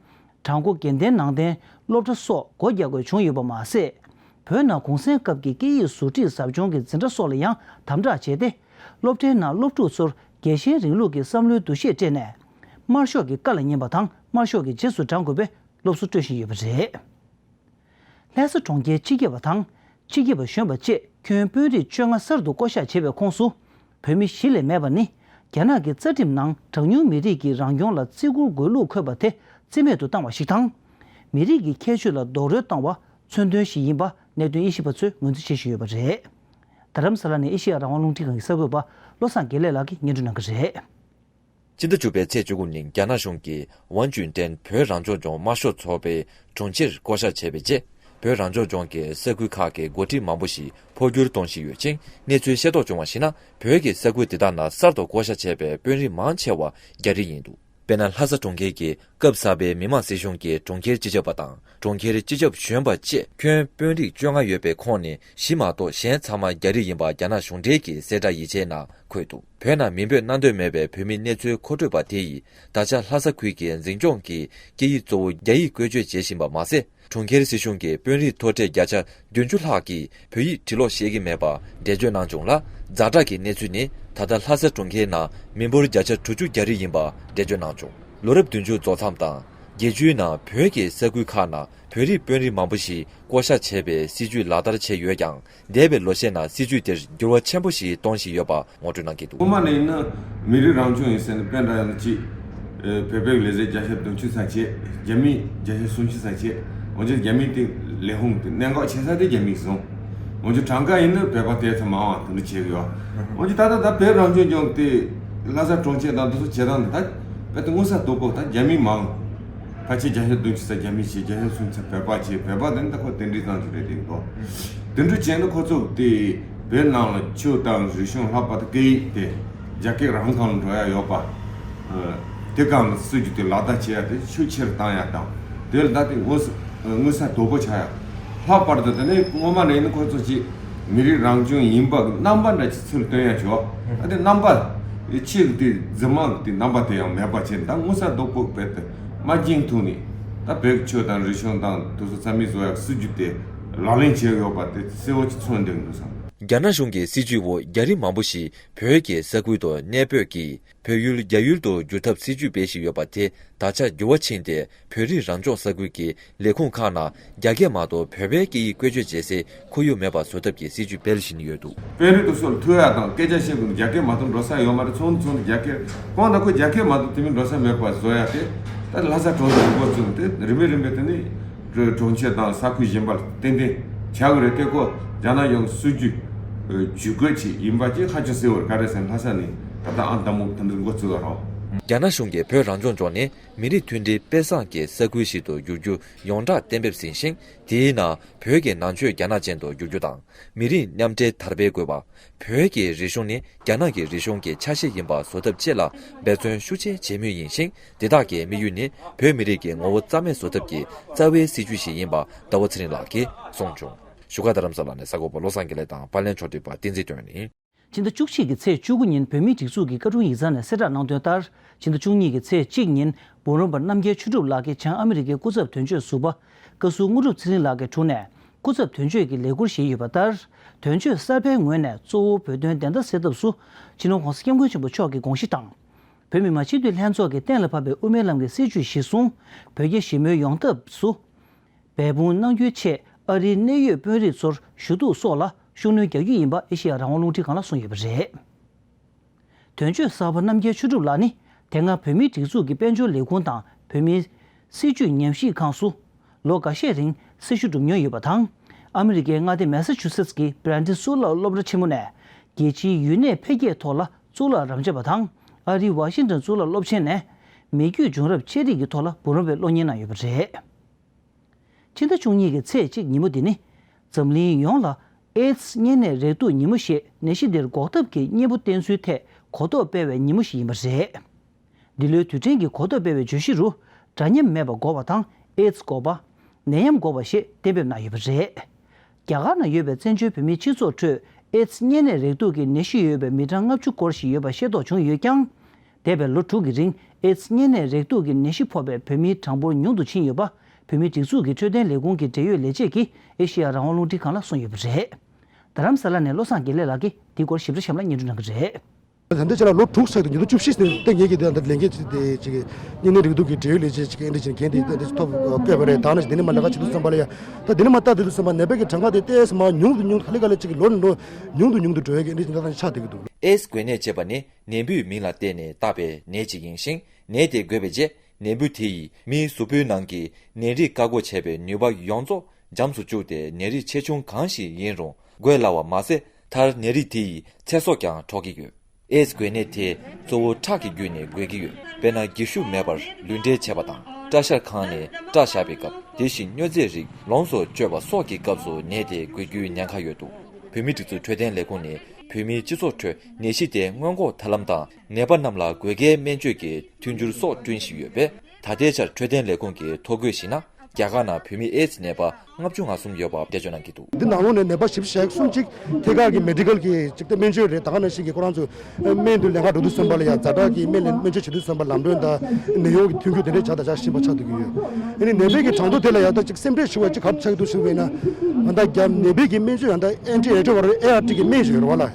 བྲག་འགོ་དགེ་ལྡན་ནང་བསྟན་སློབ་གྲྭ་སོགས་སྒོ་རྒྱག་དགོས་བྱུང་ཡོད་པ་མ་ཟད། བོད་ནང་གུང་སེང་སྐབས་ཀྱི་སྐད་ཡིག་ཟུར་ཁྲིད་ཟབ་སྦྱོང་གི་འཛིན་གྲྭ་སོགས་ལ་ཡང་དམ་དྲག་བྱས་ཏེ། སློབ་གྲྭའི་ནང་སློབ་ཕྲུག་ཚོར་རྒྱལ་ཞེན་རིང་ལུགས་ཀྱི་བསམ་བློའི་འདུ་ཤེས་སྤྲད་ནས། དམར་ཤོག་གི་བཀའ་ལ་ཉན་པ་དང་དམར་ཤོག་གི་རྗེས་སུ་འབྲང་དགོས་པའི་སློབ་གསོ་སྤྲོད་བཞིན་ཡོད་པ་རེད། ལྷ་ས་གྲོང་ཁྱེར་སྤྱི་ཁྱབ་པ་དང་། སྤྱི་ཁྱབ་པ་གཞོན་པ་བཅས་ཁྱོན་དཔོན་རིགས་བཅོ་ལྔ་གསར་དུ་བསྐོ་གཞག་བྱས་པའི་ཁོངས་སུ། བོད་མི་བཞི་ལས་མེད་པ་ནི། རྒྱ་ནག་གི་རྩ་ཁྲིམས་ནང་གྲངས་ཉུང་མི་རིགས་ཀྱི་རང་སྐྱོང་ལ་བརྩི་བཀུར་དགོས་ལུགས་འཁོད་པ་དེ་རྩིས་མེད་དུ་བཏང་བ་ཞིག་དང་། མི་རིགས་ཀྱི་ཁྱད་ཆོས་ལ་རྡོག་རོལ་བཏང་བ་མཚོན་དོན་ཞིག་ཡིན་པ་གནད་དོན་དབྱེ་ཞིབ་པ་ཚོས་ངོས་འཛིན་བྱེད་བཞིན་ཡོད་པ་རེད། རྡ་རམ་ས་ལ་ནས་ཨེ་ཤེ་ཡ་རང་དབང་རླུང་འཕྲིན་ཁང་གི་གསར་འགོད་པ་བློ་བཟང་དགེ་ལེགས་ལགས་ཀྱིས་སྙན་སྒྲོན་གནང་གི་རེད། སྤྱི་ཟླ་བཅུ་པའི་ཚེས་བཅུ་དགུ་ཉིན་རྒྱ་ནག་གཞུང་གིས་ཝང་ཅུན་ཀྲེང་བོད་རང་སྐྱོང་ལྗོངས་དམར་ཤོག་ཚོགས་པའི་དྲུང་ཆེར་བསྐོ་གཞག་བྱས་པའི་རྗེས། བོད་རང་སྐྱོང་ལྗོངས་ཀྱི་ས་ཁུལ་ཁག་གི་འགོ་ཁྲིད་མང་པོ་ཞིག་འཕོ་འགྱུར་གཏོང་བཞིན་ཡོད་ཅིང་། གནས་ཚུལ་ཤེས་རྟོགས་བྱུང་བར་གཞིགས་ན། བོད་ཀྱི་ས་ཁུལ་དེ་དག་ནང་གསར་དུ་བསྐོ་གཞག་བྱས་པའི་དཔོན་རིགས་མང་ཆེ་བ་རྒྱ་རིགས་ཡིན་འདུག་དཔེར་ན། ལྷ་ས་གྲོང་ཁྱེར་གྱི་སྐབས་གསར་པའི་མི་དམངས་སྲིད་གཞུང་གི་གྲོང་ཁྱེར་སྤྱི་ཁྱབ་པ་དང་། གྲོང་ཁྱེར་སྤྱི་ཁྱབ་གཞོན་པ་བཅས་ཁྱོན་དཔོན་རིགས་བཅོ་ལྔ་ཡོད་པའི་ཁོངས་ནས་བཞི་མ་གཏོགས་གཞན་ཚང་མ་རྒྱ་རིགས་ཡིན་པ་རྒྱ་ནག་གཞུང་འབྲེལ་གྱི་གསལ་བསྒྲགས་ཡིག་ཆའི་ནང་འཁོད་འདུག་བོད་ནང་མིང་འབོད་གནང་འདོད་མེད་པའི་བོད་མི་གནས་ཚུལ་མཁོ་སྤྲོད་པ་དེ་ཡིས། ད་ཆ་ལྷ་ས་ཁུལ་གྱི་འཛིན་སྐྱོང་གིས་སྐད་ཡིག་གཙོ་བོ་རྒྱ་ཡིག་བཀོལ་སྤྱོད་བྱེད་བཞིན་པ་མ་ཟད། གྲོང་ཁྱེར་སྲིད་གཞུང་གི་དཔོན་རིགས་མཐོ་གྲས་བརྒྱ་ཆ་བདུན་ཅུ་ལྷག་གིས་བོད་ཡིག་བྲིས་ཀློག་ཤེས་ཀྱི་མེད་པ་འགྲེལ་བརྗོད་གནང་བྱུང་ལ། ཛ་དྲག་གི་གནས་ཚུལ་ནི་ད་ལྟ་ལྷ་ས་གྲོང་ཁྱེར་ནང་མི་འབོར་བརྒྱ་ཆ་དྲུག་ཅུ་གྱ་རེ་ཡིན་པ་འགྲེལ་བརྗོད་གནང་བྱུང་། ལོ་རབས་བདུན་ཅུ་རྫོགས་མཚམས་དང་རྒྱལ་སྤྱིའི་ནང་བོད་ཀྱི་ས་ཁུལ་ཁག་ནང་བོད་རིགས་དཔོན་རིགས་མང་པོ་ཞིག་བསྐོ་བཞག་བྱས་པའི་སྲིད་ཇུས་ལག་བསྟར་བྱས་ཡོད་ཀྱང་། འདས་པའི་ལོ་ཤས་ནང་སྲིད་ཇུས་དེར་འགྱུར་བ་ཆེན་པོ་ཞིག་གཏོང་བཞིན་ཡོད་པ་ངོ་སྤྲོད་གནང་གི་འདུག། སྔོན་མ་ནས་ཡིན་ན་མི་རིགས་རང་སྐྱོང་ཡིན་ཟེར་ནས་དཔེ་འདྲ་ཡང་གཅིག་བོད་པའི་ལས་བྱེད་བརྒྱ་ཆ་བདུན་ཅུ་ཙམ་བྱས། རྒྱ་མི་བརྒྱ་ཆ་སུམ་ཅུ་ཙམ་བྱས། འོན་ཀྱང་རྒྱ་མི་དེ་ལས་ཁུངས་དེ་གནད་འགག་ཆེ་ས་དེ་རྒྱ་མིས་བཟུང་། འོན་ཀྱང་གྲངས་ཀ་ཡིན་ན་བོད་པ་དེ་ཚོ་མང་བ་དེ་འདྲ་བྱེད་ཀྱི་ཡོད། འོན་ཀྱང་ད་ལྟ་ད་བོད་རང་སྐྱོང་ལྗོངས་དེ་ལྷ་ས་གྲོང་ཁྱེར་དང་དེ་ཚོ་བྱེད་སྟངས་དེ་ད་བོད་དེ་མངོན་གསལ་དོད་པོ་ད་རྒྱ་མི་མང་། ཕལ་ཆེར་བརྒྱ་ཆ་བདུན་ཅུ་ཙམ་རྒྱ་མི་བྱས། བརྒྱ་ཆ་སུམ་ཅུ་ཙམ་བོད་པ་བྱས། བོད་པ་དེ་ནི་ད་ཁོ་དེ་འདྲའི་ཙམ་ཞིག་རེད་དེ་གོ། དེ་འདྲ་བྱས་ན་ཁོ་ཚོ་དེ་བོད་ནང་ལ་ཆོས་དང་རིག་གཞུང་ལྷག་པར་དུ་སྐད་ཡིག་དེ་རྒྱ་སྐད་རང་སྒང་ལ་འགྲོ་ཡ་ཡོད་པ། ཨ། དེ་སྒང་ལ་སྲིད་ཇུས་དེ་ལག་བསྟར་བྱེད་ཡ་དེ་ཤུགས་ཆེ་རུ་བཏང་ཡ་དང་། དེ་ལ་ད་དེ་མངོན་མངོན་གསལ་དོད་པོ་ཆགས་ཡ། ལྷག་པར་དུ་དེ་ནས་སྔོན་མ་ནས་ནི་ཁོ་ཚོ་ཅིག་མི་རིགས་རང་སྐྱོང་ཡིན་པ་གི་རྣམ་པ་འདྲ་ཅིག་ཚུར་སྟོན་ཡ་བྱོས། ཨ། དེ་རྣམ་པ་ཆེ་གི་དེ་འཛིན་མ་གི་དེ་རྣམ་པ་དེ་ཡང་མེད་པ་བྱས་ནས། ད་མངོན་གསལ་དོད་པོ་བོད་དེ་དམར་རྗེན་ཐུག་ནས་ད་བོད་ཀྱི་ཆོས་དང་རིག་གཞུང་དང་དེ་ཚོ་རྩ་མེད་བཟོ་ཡ་གི་སྲིད་ཇུས་དེ་ལག་ལེན་བྱས་ཡོད་པ་དེ་གསལ་བོ་ཅིག་མཚོན་བསྡད་འདུག་བསམ། རྒྱ་ནག་གཞུང་གི་སྲིད་ཇུས་འོག་རྒྱ་རིགས་མང་པོ་ཞིག་བོད་ཀྱི་ས་ཁུལ་དུ་གནས་སྤོས་ཀྱིས་བོད་ཡུལ་རྒྱ་ཡུལ་དུ་བསྒྱུར་ཐབས་སྲིད་ཇུས་སྤེལ་བཞིན་ཡོད་པ་དེ་ད་ཆ་འགྱུར་བ་ཕྱིན་ཏེ། བོད་རིགས་རང་སྐྱོང་ས་ཁུལ་གྱི་ལས་ཁུངས་ཁག་ནང་རྒྱ་སྐད་མ་གཏོགས་བོད་པའི་སྐད་ཡིག་བཀོལ་སྤྱོད་བྱེད་སའི་ཁོར་ཡུག་མེད་པ་བཟོ་ཐབས་ཀྱི་སྲིད་ཇུས་སྤེལ་བཞིན་ཡོད་འདུག། དཔོན་རིགས་དེ་ཚོ་ལ་ཐུག་ཡ་དང་སྐད་ཆ་བཤད་དགོས་ན་རྒྱ་སྐད་མ་གཏོགས་འགྲོ་ས་ཡོད་མ་རེད། ཚོགས་འདུ་ཚོགས་ན་རྒྱ་སྐད། གང་ལྟར་ཁོ་རྒྱ་སྐད་མ་གཏོགས་དེ་མིན་འགྲོ་ས་མེད་པ་བཟོ་ཡ་དེ། ད་ལྷ་ས་གྲོང་ཁྱེར་འགོ་བཙུགས་ཏེ་རིམ་པས་རིམ་པས་དེ་ནི་གྲོང་ཁྱེར་དང་ས་ཁུལ་གཞན་པ་ལ་ཏན་ཏན་བྱ་དགོས་རེད་དེ། ཁོ་རྒྱ་ནག་གཞུང་སྲིད་ཇུས་ཇུས་འགོད་ཅིག་ཡིན་པ་ཅིག་ཧ་ཅང་གསལ་བོར་ག་རེ་ཟེར་ན། ལྷ་ས་ནས་ད་ལྟ་ཨང་དང་པོ་དེ་འདྲ་འགོ་བཙུགས་པ་རེད། རྒྱ་ནག་གཞུང་གིས་བོད་རང་སྐྱོང་ལྗོངས་ནི་མི་རིགས་མཐུན་སྒྲིལ་དཔེ་བཟང་གི་ས་ཁུལ་ཞིག་ཏུ་འགྱུར་རྒྱུ་ཡོངས་གྲགས་གཏན་འབེབས་ཟིན་ཞིང་། དེའི་ནང་བོད་ཀྱི་ནང་ཆོས་རྒྱ་ནག་ཅན་དུ་འགྱུར་རྒྱུ་དང་། མི་རིགས་མཉམ་འབྲེལ་དར་སྤེལ་དགོས་པ། བོད་ཀྱི་རིག་གཞུང་ནི་རྒྱ་ནག་གི་རིག་གཞུང་གི་ཆ་ཤས་ཡིན་པ་བཟོ་ཐབས་བཅས་ལ་འབད་བརྩོན་ཤུགས་ཆེ་བྱེད་མུས་ཡིན་ཞིང་། དེ་དག་གི་དམིགས་ཡུལ་ནི་བོད་མི་རིགས་ཀྱི་ངོ་བོ་རྩ་མེད་བཟོ་ཐབས་ཀྱི་རྩ་བའི་སྲིད་ཇུས་ཤིག་ཡིན་པ་ཟླ་བ་ཚེ་རིང་ལགས་ཀྱིས་གསུངས་བྱུང་། བཞུགས་སྒར་རྡ་རམ་ས་ལ་ནས་གསར་འགོད་པ་བློ་བཟང་དགེ་ལེགས་དང་པར་ལེན་ཕྱོགས་སྒྲིག་པ་བསྟན་འཛིན་མཆོག་སྒྲོན་ཡིན། ཕྱི་ཟླ་བཅུ་གཅིག་གི་ཚེས་བཅུ་དགུ་ཉིན་བོད་མིའི་སྒྲིག་འཛུགས་ཀྱི་བཀའ་དྲུང་ཡིག་ཚང་ནས་གསལ་བསྒྲགས་གནང་དོན་ལྟར། ཕྱི་ཟླ་བཅུ་གཉིས་ཀྱི་ཚེས་གཅིག་ཉིན་འབུམ་རམས་པ་རྣམ་རྒྱལ་ཆོས་གྲུབ་ལགས་ཀྱིས་བྱང་ཨ་མི་རི་ཀའི་སྐུ་ཚབ་དོན་གཅོད་ཟུར་པ་བཀའ་ཟུར་དངོས་གྲུབ་ཚེ་རིང་ལགས་ཀྱི་དྲུང་ནས་སྐུ་ཚབ་དོན་གཅོད་ཀྱི་ལས་འཁུར་བཞེས་ཡོད་པ་ལྟར། དོན་གཅོད་གསར་པའི་ངོས་ནས་གཙོ་བོ་བོད་དོན་བདེན་མཐའ་གསལ་ཐབས་སུ་སྤྱི་ནོར་༸གོང་ས་༸སྐྱབས་མགོན་ཆེན་པོ་མཆོག་གི་དགོངས་གཞི་དང་། བོད་མི་མང་སྤྱི་འཐུས་ལྷན་ཚོགས་ཀྱིས་གཏན་ལ་ཕབ་པའི་དབུ་མའི་ལམ་གྱི་སྲིད་བྱུས་གཞིར་བཟུང་། བོད་རྒྱ་ཞི་མོལ་ཡོང་ཐབས་སུ་འབད་འབུངས་གནང་རྒྱུའི་ཆེད་ཨ་རིའི་གནད་ཡོད་དཔོན་རིགས་ཚོར་ཞུ་གཏུག་སོགས་ལ་ཤུགས་སྣོན་རྒྱག་རྒྱུ་ཡིན་པ་ཨེ་ཤེ་ཡ་རང་དབང་རླུང་འཕྲིན་ཁང་ལ་གསུངས་ཡོད་པ་རེད། དོན་གཅོད་གསར་པ་རྣམ་རྒྱལ་ཆོས་གྲུབ་ལགས་ནི་དེ་སྔ་བོད་མིའི་སྒྲིག་འཛུགས་ཀྱི་དཔལ་འབྱོར་ལས་ཁུངས་དང་བོད་མིའི་སྲིད་བྱུས་ཉམས་ཞིབ་ཁང་སུ་ལོ་འགའ་ཤས་རིང་སྲི་ཞུ་སྒྲུབ་མྱོང་ཡོད་པ་དང་། ཨ་མི་རི་ཀའི་མངའ་སྡེ་མེ་ས་ཆུ་སེ་ཊི་ཀྱི་བྷི་རན་ཊོན་གཙུག་ལག་སློབ་གྲྭ་ཆེན་མོ་ནས་རྒྱལ་སྤྱིའི་ཡུལ་གནས་འཕེལ་རྒྱས་ཐོག་ལ་གཙུག་ལག་རམ་འབྱམས་པ་དང་། ཨ་རིའི་ཝ་ཤིང་ཊོན་གཙུག་ལག་སློབ་ཆེན་ནས་མི་རྒྱུད་བྱུང་རབས་ཆེད་རིགས་ཀྱི་ཐོག་ལ་འབུམ་རམས་པའི་སློབ་གཉེར་གནང་ཡོད་པ་རེད། ཕྱི་ཟླ་བཅུ་གཉིས་ཀྱི་ཚེས་གཅིག་ཉིན་མོ་འདི་ནི་འཛམ་གླིང་ཡོངས་ལ་ཨེ་ཛི་གཉན་ནད་རེག་དུག་ཉིན་མོ་ཞེས་ནད་གཞི་འདིར་འགོག་ཐབས་ཀྱི་གཉེན་པོ་བསྟེན་ཚུལ་ཐད་གོ་རྟོགས་སྤེལ་བའི་ཉིན་མོ་ཞིག་ཡིན་པ་རེད། འདི་ལོའི་དུས་དྲན་གྱི་གོ་རྟོགས་སྤེལ་བའི་བརྗོད་གཞི་རུ། འདྲ་མཉམ་མེད་པ་འགོག་པ་དང་ཨེ་ཛི་འགོག་པ། ནད་ཡམས་འགོག་པ་ཞེས་གཏན་འབེབས་གནང་ཡོད་པ་རེད། རྒྱ་གར་ནང་ཡོད་པའི་བཙན་བྱོལ་བོད་མིའི་སྤྱི་ཚོགས་ཁྲོད་ཨེ་ཛི་གཉན་ནད་རེག་དུག་གི་ནད་གཞི་ཡོད་པའི་མི་གྲངས་ལྔ་བཅུ་སྐོར་ཞིག་ཡོད་པ་ཤེས་རྟོགས་བྱུང་ཡོད་ཀྱང་། འདས་པའི་ལོ་དྲུག་གི་རིང་ཨེ་ཛི་གཉན་ནད་རེག་དུག་གི་ནད་གཞི་ཕོག་པའི་བོད་མིའི་གྲངས་འབོར་ཉུང་དུ་ཕྱིན་ཡོད་པ། བོད་མིའི་སྒྲིག་འཛུགས་ཀྱི་འཕྲོད་བསྟེན་ལས་ཁུངས་ཀྱི་འབྲེལ་ཡོད་ལས་བྱེད་ཀྱིས་ཨེ་ཤེ་ཡ་རང་དབང་རླུང་འཕྲིན་ཁང་ལ་གསུངས་ཡོད་པ་རེད། རྡ་རམ་ས་ལ་ནས་བློ་བཟང་དགེ་ལེགས་ལགས་ཀྱིས་འདིའི་སྐོར་ཞིབ་ཕྲ་གཤམ་ལ་སྙན་སྒྲོན་གནང་གི་རེད། ད་ལྟ་ཆ་ལ་ལོ་དྲུག་ཙམ་དུ་ཉིས་སྟོང་བཅུ་བཞི་ནས་ཏེ་ངེད་ཀྱི་དེ་ལས་འགན་ཅིག་དེ་ཅིག་གཉན་ནད་རེག་དུག་གི་འབྲེལ་ཡོད་ལས་བྱེད་ཅིག་འདི་ཅིག་འགན་དེ་ད་ཅིག་ཐོབ་བསྐོས་པ་རེད། ད་ནི་འདི་ནས་མར་ལས་ཀ་བྱེད་དུས་ཙམ་པ་ལ་ཡ། ད་འདི་ནས་མར་ལྟ་དུས་ཙམ་པ་ནད་པ་གི་གྲངས་ཀ་དེ་ཏོག་ཙམ་མར་ཉུང་དུ་ཉུང་དུ་ཧ་ལས་ག་ལེ་ཅིག་ལོ་ནས་ལོ་ཉུང་དུ་ཉུང་དུ་འགྲོ་ཡ་གི་འདི་ཅིག་ད་ལྟ་ཆགས་བསྡད་ཀྱི་འདུག། ཨེ་ཛི་འགོས་ནད་ཅེས་པ་ནི་ནད་འབུའི་མིང་ལ་བརྟེན་ནས་བཏགས་པའི་ནད་ཅིག་ཡིན་ཞིང་། ནད་དེ་འགོས་པའི་རྗེས་ནད་འབུ་དེ་ཡིས་མིའི་གཟུགས་པོའི་ནང་གི་ནད་རིགས་བཀག་འགོག་བྱེད་པའི་ནུས་པ་ཡོངས་རྫོགས་འཇམ་སུ་བཅུག་སྟེ། ནད་རིགས་ཆེ་ཆུང་གང་ཞིག་ཡིན་རུང་འགོས་སླ་བ་མ་ཟད། མཐར་ནད་རིགས་དེ་ཡི་ཚེ་སྲོག་ཀྱང་འཕྲོག་གི་ཡོད། ཨེ་ཛི་འགོས་ནད་དེ་གཙོ་བོ་ཁྲག་གི་བརྒྱུད་ནས་འགོས་ཀྱི་ཡོད། དཔེར་ན། སྒེར་ཞུགས་མེད་པར་ལུས་འབྲེལ་བྱས་པ་དང་། སྐྲ་བཞར་ཁང་ནས་སྐྲ་བཞར་བའི་སྐབས། དེ་བཞིན་སྨྱོ་རྫས་རིགས་ལོངས་སུ་སྤྱོད་པ་སོགས་ཀྱི་སྐབས་སུ་ནད་དེ་འགོས་རྒྱུའི་ཉེན་ཁ་ཡོད་འདུག། བོད་མིའི་སྒྲིག་འཛུགས་འཕྲོད་བསྟེན་ལས་ཁུངས་ནས་བོད་མིའི་སྤྱི་ཚོགས་ཁྲོད་ནད་གཞི་དེ་སྔོན་འགོག་ཐབས་ལམ་དང་། ནད་པ་རྣམས་ལ་འགོས་མཁན་སྨན་བཅོས་ཀྱི་མཐུན་འགྱུར་སོགས་བསྐྲུན་བཞིན་ཡོད་པས། ད་ལྟའི་ཆར་འཕྲོད་བསྟེན་ལས་ཁུངས་ཀྱི་ཐོ་འགོད་གཞི་ན། རྒྱ་གར་ནང་བོད་མི་ཨེ་ཛི་ནད་པ་ལྔ་བཅུ་ང་གསུམ་ཡོད་པ་འགྲེལ་བརྗོད་གནང་གི་འདུག། འདི་ནང་ལོགས་ནས་ནད་པ་བཞི་བཅུ་ཞེ་གསུམ་ཅིག་ཐད་ཀར་གྱི་མེ་ཌི་ཀལ་གྱི་ཅིག་ཏུ་སྨན་བཅོས་རེད། ད་ག་ནང་བཞིན་གྱི་ཁོ་རང་ཚོ་སྨན་དུ་ལེན་ག་འགྲོ་དུས་ཙམ་པ་ལ་ཡང་ཛ་དྲག་གི་སྨན་ལེན་སྨན་བཅོས་བྱེད་དུས་ཙམ་པ་ལམ་གྲོན་དང་ནད་གཡོག་གི་ཐོན་རྒྱུ་དེ་འདྲའི་ཆ་དང་ཆ་ཤེས་པ་ཆགས་འདུག་གི་ཡོད། ཨ་ནི་ནད་པའི་གི་གྲངས་ཐོ་དེ་ལ་ཡང་ད་ཅིག་སེམས་ཁྲལ་ཞུ་བ་ཅིག་ག་རེ་ཆགས་འདུག་ཞུ་བས་ན། ང་ད་རྒྱ་ནད་པའི་གི་སྨན་བཅོས་ཡང་ད་ཨན་ཊི་རེ་ཊི་ཝ་རེ་ཨེ་ཨར་ཊི་གི་སྨན་ཞིག་ཡོད་རེད་བ་ལ། ཨེ་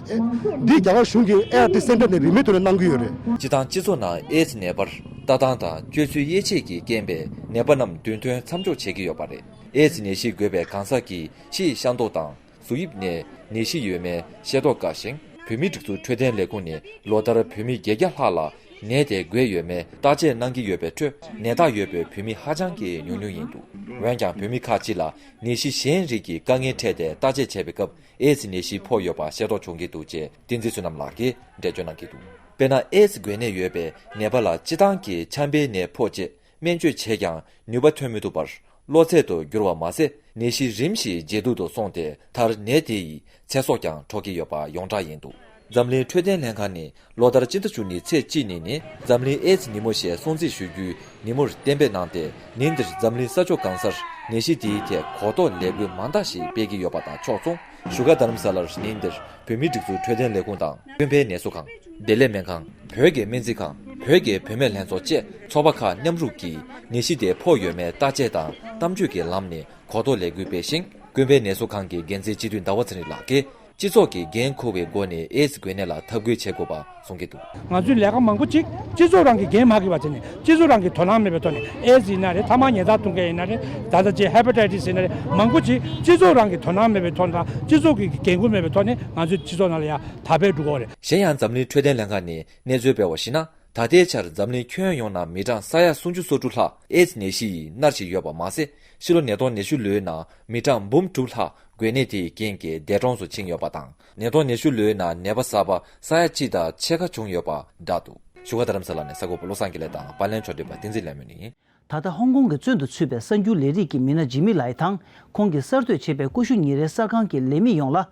འདི་རྒྱ་གར་གཞུང་གི་ཨེ་ཨར་ཊི་སེན་ཊར་ནས་རིན་མེད་ཐོག་ནས་གནང་གི་ཡོད་རེད། སྤྱི་བཏང་སྤྱི་ཚོགས་ནང་ཨེ་ཛི་ནད་པར་ལྟ་སྟངས་དང་སྤྱོད་ཚུལ་དབྱེ་འབྱེད་ཀྱི་རྐྱེན་པས་ནད་པ་རྣམས་མདུན་ཐོན་མཚམས་འཇོག་བྱེད་ཀྱི་ཡོད་པ་རེད། ཨེ་ཛི་ནད་གཞི་འགོས་པའི་གང་ཟག་གིས་ཕྱིའི་ཤ་མདོག་དང་གཟུགས་དབྱིབས་ནས་ནད་གཞི་ཡོད་མེད་ཤེས་རྟོགས་དཀའ་ཞིང་། བོད་མིའི་སྒྲིག་འཛུགས་འཕྲོད་བསྟེན་ལས་ཁུངས་ནས་ལོ་ལྟར་བོད་མི་བརྒྱད་བརྒྱ་ལྷག་ལ་ནད་དེ་འགོས་ཡོད་མེད་བརྟག་དཔྱད་གནང་གི་ཡོད་པའི་ཁྲོད་ནད་རྟགས་ཡོད་པའི་བོད་མི་ཧ་ཅང་གི་ཉུང་ཉུང་ཡིན་འདུག། འོན་ཀྱང་བོད་མི་ཁག་ཅིག་ལ་ནད་གཞི་གཞན་རིགས་ཀྱི་དཀའ་ངལ་འཕྲད་དེ་བརྟག་དཔྱད་བྱས་པའི་སྐབས་ཨེ་ཛི་ནད་གཞི་ཕོག་ཡོད་པ་ཤེས་རྟོགས་བྱུང་གི་འདུག་ཅེས་བསྟན་འཛིན་བསོད་ནམས་ལགས་ཀྱིས་འགྲེལ་བརྗོད་གནང་གི་འདུག། དཔེར་ན། ཨེ་ཛི་འགོས་ནད་ཡོད་པའི་ནད་པ་ལ་སྤྱི་བཏང་གི་ཆམ་པའི་ནད་ཕོག་རྗེས་སྨན་བཅོས་བྱས་ཀྱང་ནུས་པ་ཐོན་མི་ཐུབ་པར་གློ་ཚད་དུ་འགྱུར་བ་མ་ཟད། ནད་གཞི་རིམ་བཞིན་ཇེ་སྡུག་ཏུ་སོང་སྟེ། མཐར་ནད་དེ་ཡི་ཚེ་སྲོག་ཀྱང་འཕྲོག་གི་ཡོད་པ་ཡོངས་གྲགས་ཡིན་འདུག། འཛམ་གླིང་འཕྲོད་བསྟེན་ལྷན་ཁང་ནི་ལོ་ལྟར་སྤྱི་ཟླ་བཅུ་གཉིས་ཚེས་གཅིག་ཉིན་ནི་འཛམ་གླིང་ཨེ་ཛི་ཉིན་མོ་ཞེས་སྲུང་བརྩི་ཞུ་རྒྱུའི་ཉིན་མོར་གཏན་འབེབས་གནང་སྟེ། ཉིན་འདིར་འཛམ་གླིང་ས་ཕྱོགས་གང་སར་ནད་གཞི་དེའི་ཐད་གོ་རྟོགས་ལས་འགུལ་མང་དག་ཞིག་སྤེལ་གྱི་ཡོད་པ་དང་ཕྱོགས་མཚུངས། བཞུགས་སྒར་རྡ་རམ་ས་ལར་ཉིན་འདིར་བོད་མིའི་སྒྲིག་འཛུགས་འཕྲོད་བསྟེན་ལས་ཁུངས་དང་། ཀུན་ཕན་ནད་གསོ་ཁང་། བདེ་ལེགས་སྨན་ཁང་། བོད་ཀྱི་སྨན་རྩིས་ཁང་། བོད་ཀྱི་བུད་མེད་ལྷན་ཚོགས་བཅས་ཚོགས་པ་ཁག་མཉམ་རུབ་ཀྱིས་ནད་གཞི་དེ་ཕོག་ཡོད་མེད་བརྟག་དཔྱད་དང་གཏམ་བརྗོད་ཀྱི་ལམ་ནས་གོ་རྟོགས་ལས་འགུལ་སྤེལ་ཞིང་། ཀུན་ཕན་ནད་གསོ་ཁང་གི་འགན་འཛིན་སྤྱི་འཐུས་ཟླ་བ་ཚེ་རིང་ལགས་ཀྱིས། སྤྱི་ཚོགས་ཀྱི་འགན་འཁུར་བའི་སྒོ་ནས་ཨེ་ཛི་འགོས་ནད་ལ་འཐབ་རྒོལ་བྱེད་དགོས་པ་གསུང་གི་འདུག། ང་ཚོས་ལས་ཀ་མང་པོ་ཅིག་སྤྱི་ཚོགས་རང་གི་འགན་མ་འཁྱེར་བ་བྱས་ནས། སྤྱི་ཚོགས་རང་གི་དོ་སྣང་མེད་པའི་ཐོག་ནས། ཨེ་ཛི་ཡིན་ན་རེད། ཐ་མག་ཉལ་ཐ་འཐུང་མཁན་ཡིན་ན་རེད། ད་ལྟ་ཅིག་ཧེ་པ་ཊའི་ཊི་སི་ཡིན་ན་རེད། མང་པོ་ཅིག་སྤྱི་ཚོགས་རང་གི་དོ་སྣང་མེད་པའི་ཐོག་དང་། སྤྱི་ཚོགས་ཀྱི་འགན་འཁུར་མེད་པའི་ཐོག་ནས་ང་ཚོའི་སྤྱི་ཚོགས་ནང་ལ་ཡང་དར་སྤེལ་འགྲོ་གི་ཡོད་རེད། གཞན་ཡང་། འཛམ་གླིང་འཕྲོད་བསྟེན་ལྷན་ཁང་ནས་གནས་ཚུལ་སྤེལ་བར་གཞིགས་ན། ད་ལྟའི་ཆར་འཛམ་གླིང་ཁྱོན་ཡོངས་ནང་མི་གྲངས་ས་ཡ་སུམ་ཅུ་སོ་དྲུག་ལྷག་ཨེ་ཛི་ནད་གཞི་ཡིས་མནར་བཞིན་ཡོད་པ་མ་ཟད། ཕྱི་ལོ་ཉིས་སྟོང་ཉི་ཤུ་ལོའི་ནང་མི་གྲངས་འབུམ་དྲུག་ལྷག་འགོས་ནད་དེའི་རྐྱེན་གྱིས་འདས་གྲོངས་སུ་ཕྱིན་ཡོད་པ་དང་། ཉིས་སྟོང་ཉི་ཤུ་ལོའི་ནང་ནད་པ་གསར་པ་ས་ཡ་གཅིག་དང་ཕྱེད་ཀ་བྱུང་ཡོད་པ་བསྒྲགས་འདུག། བཞུགས་སྒར་རྡ་རམ་ས་ལ་ནས་གསར་འགོད་པ་བློ་བཟང་དགེ་ལེགས་དང་། པར་ལེན་ཕྱོགས་སྒྲིག་པ་བསྟན་འཛིན་ལྷ་མོ་ནི། ད་ལྟ་ཧོང་ཀོང་གི་བཙོན་དུ་ཚུད་པའི་གསར་འགྱུར་ལས་རིགས་ཀྱི་མི་སྣ་ཇི་མི་ལའི་དང་། ཁོང་གིས་གསར་གཏོད་བྱས་པའི་ཀུ་ཤུ་ཉིན་རེའི་གསར་ཁང་གི་ལས་མི་ཡོངས་ལ།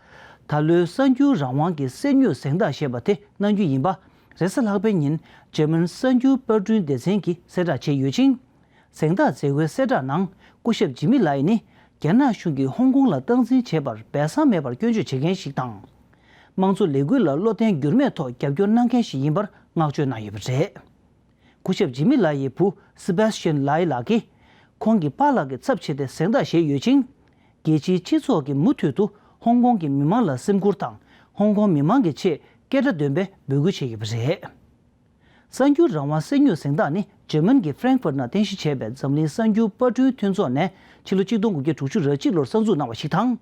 ད་ལོའི་གསར་འགྱུར་རང་དབང་གི་གསེར་དངུལ་གཟེངས་རྟགས་ཞེས་པ་དེ་གནང་རྒྱུ་ཡིན་པ། རེས་གཟའ་ལྷག་པའི་ཉིན་འཇར་མན་གསར་འགྱུར་པར་སྐྲུན་སྡེ་ཚན་གྱིས་གསལ་བསྒྲགས་བྱས་ཡོད་ཅིང་། གཟེངས་རྟགས་མཛད་སྒོའི་གསལ་བསྒྲགས་ནང་། སྐུ་ཞབས་ཇི་མི་ལའི་ནི་རྒྱ་ནག་གཞུང་གིས་ཧོང་ཀོང་ལ་སྟངས་འཛིན་བྱས་པར་སྦས་གསང་མེད་པར་སྐྱོན་བརྗོད་བྱེད་མཁན་ཞིག་དང་། དམངས་གཙོ་ལས་འགུལ་ལ་བློ་བརྟན་འགྱུར་མེད་ཐོག་རྒྱབ་སྐྱོར་གནང་མཁན་ཞིག་ཡིན་པར་བསྔགས་བརྗོད་གནང་ཡོད་པ་རེད། སྐུ་ཞབས་ཇི་མི་ལའི་ཡི་བུ་སི་བྷེ་སི་ཅན་ལའི་ལགས་ཀྱིས། ཁོང་གི་པཱ་ལགས་ཀྱི་ཚབ་བྱས་ཏེ་གཟེངས་རྟགས་བཞེས་ཡོད་ཅིང་། རྒྱལ་སྤྱིའི་སྤྱི་ཚོགས་ཀྱིས་མུ་མཐུད་དུ་ཧོང་ཀོང་གི་མི་མང་ལ་སེམས་ཁུར་དང་། ཧོང་ཀོང་མི་མང་གི་ཆེད་སྐད་སྒྲ་འདོན་པའི་འབོད་སྐུལ་བྱས་ཡོད་པ་རེད། གསར་འགྱུར་རང་དབང་གསེར་དངུལ་གཟེངས་རྟགས་ནི་འཇར་མན་གྱི་ཧྥ་རེང་ཧྥུར་ནང་རྟེན་གཞི་བྱས་པའི་འཛམ་གླིང་གསར་འགྱུར་པར་སྐྲུན་མཐུན་ཚོགས་ནས་ཕྱི་ལོ་ཆིག་སྟོང་དགུ་བརྒྱ་དྲུག་ཅུ་རེ་གཅིག་ལོར་གསར་འཛུགས་གནང་བ་ཞིག་དང་།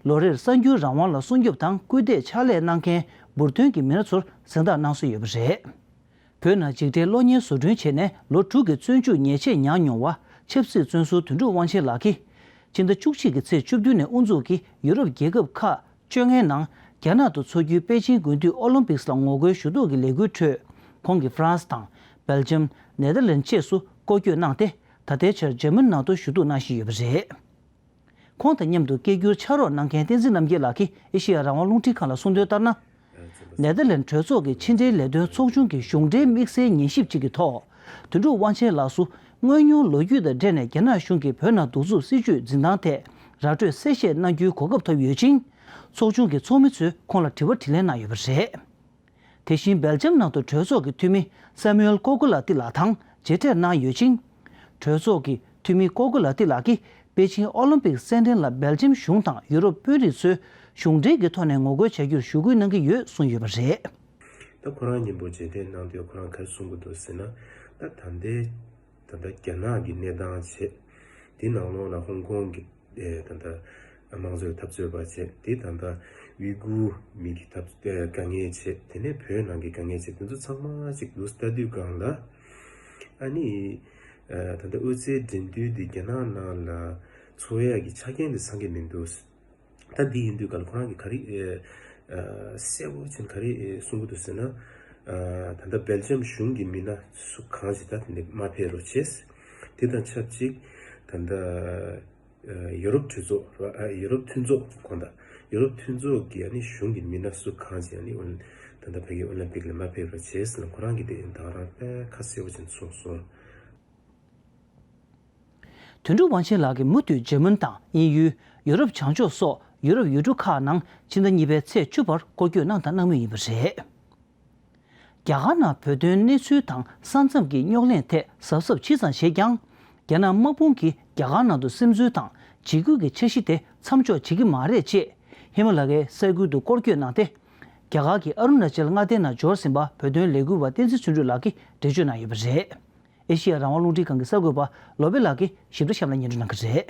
ལོ་རེར་གསར་འགྱུར་རང་དབང་ལ་སྲུང་སྐྱོབ་དང་སྐུལ་འདེད་ཕྱག་ལས་གནང་མཁན་འབུར་ཐོན་གྱི་མི་སྣ་ཚོར་གཟེངས་རྟགས་གནང་སྲོལ་ཡོད་པ་རེད། བོད་ནང་འཇིགས་བྲལ་གློག་བརྙན་བཟོ་སྐྲུན་བྱས་ནས་ལོ་དྲུག་གི་བཙོན་འཇུག་ཉེས་ཆད་མྱངས་མྱོང་བ་ཆབ་སྲིད་བཙོན་ཟུར་དོན་གྲུབ་དབང་ཆེན་ལགས་ཀྱིས། ཕྱི་ཟླ་བཅུ་གཅིག་གི་ཚེས་བཅུ་བདུན་ནས་དབུ་འཛུགས་ཀྱིས་ཡུ་རོབ་རྒྱལ་ཁབ་ཁག་བཅོ་ལྔའི་ནང་རྒྱ་ནག་ཏུ་འཚོགས་རྒྱུའི་པེ་ཅིང་དགུན་དུས་ཨོ་ལིམ་པིག་སི་ལ་ངོ་རྒོལ་ཞུ་གཏུག་གི་ལས་འགུལ་ཁྲོད། ཁོང་གིས་ཧྥ་རན་སི་དང་། སྦེལ་ཇམ། ནེ་དར་ལན་བཅས་སུ་སྐོར་སྐྱོད་གནང་སྟེ། ད་ལྟའི་ཆར་འཇར་མན་ནང་དུ་ཞུ་གཏུག་གནང་བཞིན་ཡོད་པ་རེད། ཁོང་དང་མཉམ་དུ་སྐད་སྒྱུར་ཕྱག་རོགས་གནང་མཁན་བསྟན་འཛིན་རྣམ་རྒྱལ་ལགས་ཀྱིས་ཨེ་ཤེ་ཡ་རང་དབང་རླུང་འཕྲིན་ཁང་ལ་གསུངས་དོན་ལྟར་ན། ནེ་དར་ལན་གྲོས་ཚོགས་ཀྱི་ཕྱི་འབྲེལ་ལས་དོན་ཚོགས་ཆུང་གི་གཞུང་འབྲེལ་དམིགས་བསལ་ཉན་ཞིབ་ཅིག་གི་ཐོག་དོན་གྲུབ་དབང་ཆེན་ལགས་སུ་དངོས་མྱོང་ལོ་རྒྱུས་དང་འབྲེལ་ནས་རྒྱ་ནག་གཞུང་གིས་བོད་ནང་གདུག་རྩུབ་སྲིད་བྱུས་འཛིན་སྟངས་ཐད་ར་སྤྲོད་གསལ་བཤད་གནང་རྒྱུའི་གོ་སྐབས་ཐོབ་ཡོད་ཅིང་། ཚོགས་ཆུང་གི་ཚོགས་མི་ཚོས་ཁོང་ལ་དྲི་བ་དྲིས་ལན་གནང་ཡོད་པ་རེད། དེ་བཞིན་སྦེལ་ཇམ་ནང་དུ་གྲོས་ཚོགས་ཀྱི་འཐུས་མི་སེ་མུ་ཨེལ་ཀོ་ཀུ་ལ་ཏི་ལགས་དང་མཇལ་འཕྲད་གནང་ཡོད་ཅིང་། གྲོས་ཚོགས་ཀྱི་འཐུས་མི་ཀོ་ཀུ་ལ་ཏི་ལགས་ཀྱིས་པེ་ཅིང་ཨོ་ལིམ་པིག་གསལ་འགྲེམས་ལ་སྦེལ་ཇམ་གཞུང་དང་ཡུ་རོབ་དཔོན་རིགས་ཚོས་གཞུང་འབྲེལ་གྱི་ཐོག་ནས་ངོ་རྒོལ་བྱ་རྒྱུར་ཞུ་སྐུལ་གནང་གི་ཡོད་གསུངས་ཡོད་པ་རེད། ད་ཁོ་རང་མཉམ་པོ་མཇལ་འཕྲད་གནང་དུས་ཁོ་རང་ག་རེ་གསུང་གི་འདུག་ཟེར་ན། ད་ད་ལྟའི་ད་ལྟ་རྒྱ་ནག་གི་གནས་སྟངས་བྱས། དེ་ནང་ལོགས་ལ་ཧོང་ཀོང་གི་ཨེ་ད་ལྟ་དམངས་གཙོའི་འཐབ་རྩོད་པ་བྱས། དེ་ད་ལྟ་ཝི་གུར་མི་གི་འཐབ་ཨེ་དཀའ་ངལ་བྱས། དེ་ནས་བོད་ནང་གི་དཀའ་ངལ་བྱས། དེ་ཚོ་ཚང་མ་ཅིག་འདུག་ལྟ་དུས་སྒང་ལ། ཨ་ནི་ཨེ་ད་ལྟ་ཨོ་རྩལ་འགྲན་བསྡུར་འདི་རྒྱ་ནག་ནང་ལ་འཚོགས་ཡག་གི་ཆ་རྐྱེན་འདི་ཚང་གི་མི་འདུག། ད་འདི་ཡིན་དུས་ག་ལ་ཁོ་རང་གིས་ག་རེ་ཨེ་ཨ་གསལ་པོ་བྱས་ནས་ག་རེ་ཨེ་གསུང་གི་འདུག་ཟེར་ན། ཨ་ད་ལྟ་སྦེལ་ཇམ་གཞུང་གི་མི་སྣ་སུ་གང་ཞིག་ད་དེ་འདྲ་མ་ཕེབས་རོགས་བྱས། དེ་དང་ཆབས་ཅིག་ད་ལྟ་ཨ་ཡུ་རོབ་གྲོས་ཚོགས་ར་ཨ་ཡུ་རོབ་མཐུན་ཚོགས་དགོངས་དག། ཡུ་རོབ་མཐུན་ཚོགས་ཀྱི་ཨ་ནི་གཞུང་གི་མི་སྣ་སུ་གང་ཞིག་ཨ་ནི་ཨོ་ད་ལྟ་ཕ་གི་ཨོ་ལིམ་པིག་ལ་མ་ཕེབས་རོགས་བྱས་ཟེར་ན། ཁོ་རང་གིས་དེ་ད་རང་དཔེ་ཁ་གསལ་པོ་བྱས་ནས་གསུངས་སོང་། དོན་གྲུབ་དབང་ཆེན་ལགས་ཀྱིས་མུ་མཐུད་འཇར་མན་དང་དབྱིན་ཡུལ། ཡུ་རོབ་བྱང་ཕྱོགས་སོགས་ཡུ་རོབ་ཡུལ་གྲུ་ཁག་ནང་ཕྱི་ཟླ་གཉིས་པའི་ཚེས་བཅུ་བར་སྐོར་སྐྱོད་གནང་དང་གནང་མུས་ཡིན་པ་རེད། རྒྱ་གར་ནང་བོད་དོན་གནས་ཚུལ་དང་ས་མཚམས་ཀྱི་རྙོག་གླེང་ཐད་གཟབ་གཟབ་ཇི་ཙམ་བྱས་ཀྱང་། རྒྱ་ནག་དམག་དཔུང་གིས་རྒྱ་གར་ནང་དུ་སིམ་འཛུལ་དང་འཇིགས་སྐུལ་གྱི་འཆར་གཞི་དེ་མཚམས་འཇོག་བྱེད་ཀྱི་མ་རེད་ཅེས་ཧི་མ་ལ་ཡའི་ས་ཁུལ་དུ་སྐོར་སྐྱོད་གནང་སྟེ། རྒྱ་གར་གྱི་ཨ་རུ་ན་ཅལ་མངའ་སྡེ་ནང་འབྱོར་ཟིན་པ་བོད་དོན་ལས་འགུལ་བ་བསྟན་འཛིན་ཆོས་སྒྲོན་ལགས་ཀྱིས་འགྲེལ་བརྗོད་གནང་ཡོད་པ་རེད། ཨེ་ཤེ་ཡ་རང་དབང་རླུང་འཕྲིན་ཁང་གི་གསར་འགོད་པ་བློ་བྷེ་ལགས་ཀྱིས་ཞིབ་ཕྲ་གཤམ་ལ་སྙན་སྒྲོན་གནང་གི་རེད།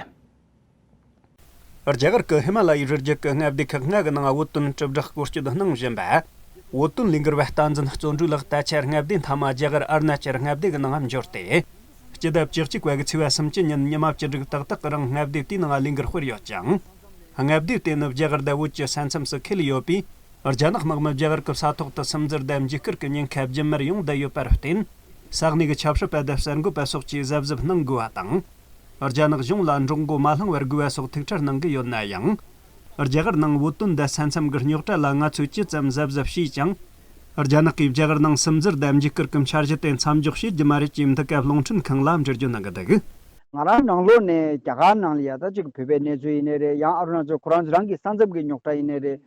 རྒྱ་གར་གྱི་ཧི་མ་ལ་ཡའི་རི་རྒྱུད་ཀྱི་མངའ་སྡེ་ཁག་ལྔ་གི་ནང་བོད་དོན་དྲིལ་བསྒྲགས་སྐོར་སྐྱོད་གནང་བཞིན་པ། བོད་དོན་ལས་འགུལ་བ་བསྟན་འཛིན་བརྩོན་འགྲུས་ལགས་ད་ཆ་མངའ་སྡེ་མཐའ་མ་རྒྱ་གར་ཨ་རུ་ན་ཅལ་མངའ་སྡེ་གི་ནང་འབྱོར་ཏེ། སྤྱི་ཟླ་བཅུ་གཅིག་པ་གི་ཚེས་པ་སུམ་ཅུ་ཉིན་ཉི་མ་བཅུ་དྲུག་ཏག་ཏག་གི་རིང་མངའ་སྡེ་དེའི་ནང་ལས་འགུལ་སྤེལ་ཡོད་ཅིང་། མངའ་སྡེ་དེ་ནི་རྒྱ་གར་དང་བོད་ཀྱི་ས་མཚམས་སུ་འཁེལ་ཡོད་པས། རྒྱ་ནག་དམག་མི་རྒྱ་གར་གྱི་ས་ཐོག་ཏུ་སིམ་འཛུལ་དང་འཇིགས་སྐུལ་གྱི་ཉེན་ཁ་རྒྱུན་མར་ཡོང་བསྡད་ཡོད་པར་བརྟེན། ས་གནས་ཀྱི་ཆབ་སྲིད་པ་དང་གསར་འགོད་པ་སོགས་ཀྱིས་གཟབ་གཟབ་གནང་དགོས་པ་དང་། རྒྱ་ནག་གཞུང་ལ་འདྲོག་མགོ་མ་བསླངས་པར་དགོས་པ་སོགས་ཐུགས་ཁྲལ་གནང་གི་ཡོད་ན་ཡང་། རྒྱ་གར་ནང་བོད་དོན་དང་ས་མཚམས་ཀྱི་རྙོག་དྲ་ལ་ང་ཚོས་ཇི་ཙམ་གཟབ་གཟབ་བྱས་ཀྱང་། རྒྱ་ནག་གིས་རྒྱ་གར་ནང་སིམ་འཛུལ་དང་འཇིགས་སྐུལ་གྱི་འཆར་གཞི་དེ་མཚམས་འཇོག་བྱེད་རྒྱུ་མ་རེད་ཅེས་འདི་སྐབས་རླུང་འཕྲིན་ཁང་ལ་འགྲེལ་བརྗོད་གནང་གི་འདུག། ང་རང་ནང་ལོགས་ནས་རྒྱ་གར་ནང་ལ་ཡ་ད་ཅིག་བོད་པའི་གནས་ཚུལ་ཡིན་ནའི་རེད། ཡང་ཨ་རུ་ན་ཅལ་ཁོ་རང་ཚོ་རང་གི་ས་མཚམས་ཀྱི་རྙོག་དྲ་ཡིན་ནའི་རེད།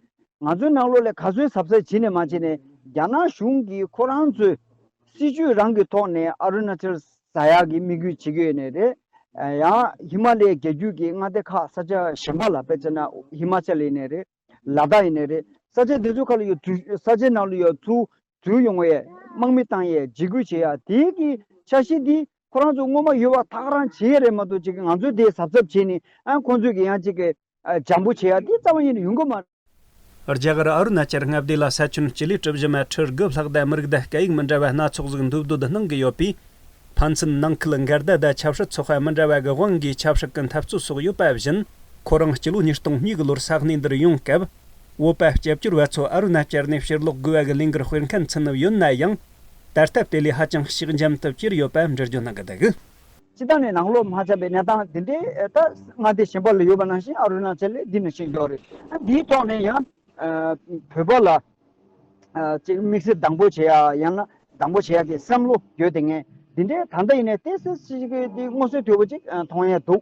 ང་ཚོའི་ནང་ལོགས་ལ་ག་ཚོད་གཟབ་གཟབ་བྱས་ནས་མ་བྱས་ནས་རྒྱ་ནག་གཞུང་གིས་ཁོ་རང་ཚོའི་སྲིད་ཇུས་རང་གི་ཐོག་ནས་ཨ་རུ་ན་ཅལ་ཟ་ཡག་གི་དམིགས་ཡུལ་བྱེད་ཀྱི་ཡོད་ནའི་རེད། ཡང་ཧི་མ་ལ་ཡའི་རྒྱལ་རྒྱུད་ཀྱི་མངའ་སྡེ་ཁག་ས་ཆ་གཞན་པ་ལ་དཔེ་བྱས་ན་ཧི་མ་ཅལ་ཡིན་ནའི་རེད། ལ་དྭགས་ཡིན་ནའི་རེད། ས་ཆ་འདི་ཚོའི་ཁ་ལ་ཡོད་ཚུལ། ས་ཆའི་ནང་ལ་ཡོད་ཚུལ། འཛུལ་ཡོང་བའི་དམག་མི་བཏང་ཡས་འཇིགས་སྐུལ་བྱེད་ཡ་དེའི་གི་འཆར་གཞི་འདི་ཁོ་རང་ཚོ་སྔོན་མ་ཡོད་པ་ཐག་རང་བྱེད་ཡས་རེད་མ་གཏོགས་ཅིག་ང་ཚོས་དེ་གཟབ་གཟབ་བྱས་ནས་ཨ་ཁོང་ཚོས་ཀྱི་ཡང་ཅིག་གི་ཨ་འཇམ་པོ་བྱེད་ཡ་དེ་རྩ་བ་ཉིད་ནས་ཡོང་གི་མ་རེད། རྒྱ་གར་ཨ་རུ་ན་ཅལ་མངའ་སྡེ་ལ་ས་ཁྱོན་སྤྱི་ལེ་གྲུ་བཞི་མ་ཁྲི་དགུ་ལྷག་དང་མི་རིགས་དང་སྐད་ཡིག་མི་འདྲ་བ་སྣ་ཚོགས་ཟིག་འདུས་སྡོད་གནང་གི་ཡོད་པས། ཕན་ཚུན་ནང་ཁུལ་འགལ་ཟླ་དང་ཆབ་སྲིད་ཚོགས་པ་མི་འདྲ་བ་གི་དབང་གིས་ཆབ་སྲིད་ཀྱི་འཐབ་རྩོད་སོགས་ཡོད་པ་བཞིན། ཁོ་རང་སྤྱི་ལོ་ཉིས་སྟོང་གཉིས་གི་ལོར་ས་གནས་འདིར་ཡོང་སྐབས། བོད་པ་སྐྱབས་བཅོལ་བ་ཚོ་ཨ་རུ་ན་ཅལ་ནས་ཕྱིར་ལོག་དགོས་པ་གི་ལས་འགུལ་སྤེལ་མཁན་ཚུད་ནི་ཡོད་ན་ཡང་། ད་ལྟ་དེ་ལས་ཧ་ཅང་ཞིག་འཇམ་དུ་གྱུར་ཡོད་པ་འགྲེལ་བརྗོད་གནང་གི་འདུག། སྤྱི་བཏང་ནས་ནང་ལོགས་མ་ཆགས་པའི་གནས་སྟངས་འདི་འདྲའི་ད་མངའ་སྡེ་གཞན་པ་ལ་ཡོད་པ་ནང་བཞིན་ཨ་རུ་ན་ཅལ་ལ་འདི་ནང་བཞིན་ཡོད་རེད། ཨ་འདིའི་ཐོག་ནས་ཡང་ཨ་བོད་པ་ལ་ཨ་ཅིག་དམིགས་བསལ་སྡང་པོ་བྱེད་ཡ་ཡང་ན་སྡང་པོ་བྱེད་ཡ་གི་བསམ་བློ་ཡོད་དེ་ངས་འདི་འདྲའི་ད་ལྟ་ཡིན་ནའི་ཏོག་ཙམ་ཅིག་གི་འདི་མངོན་གསལ་དོད་པོ་ཅིག་ཨ་མཐོང་ཡ་འདུག།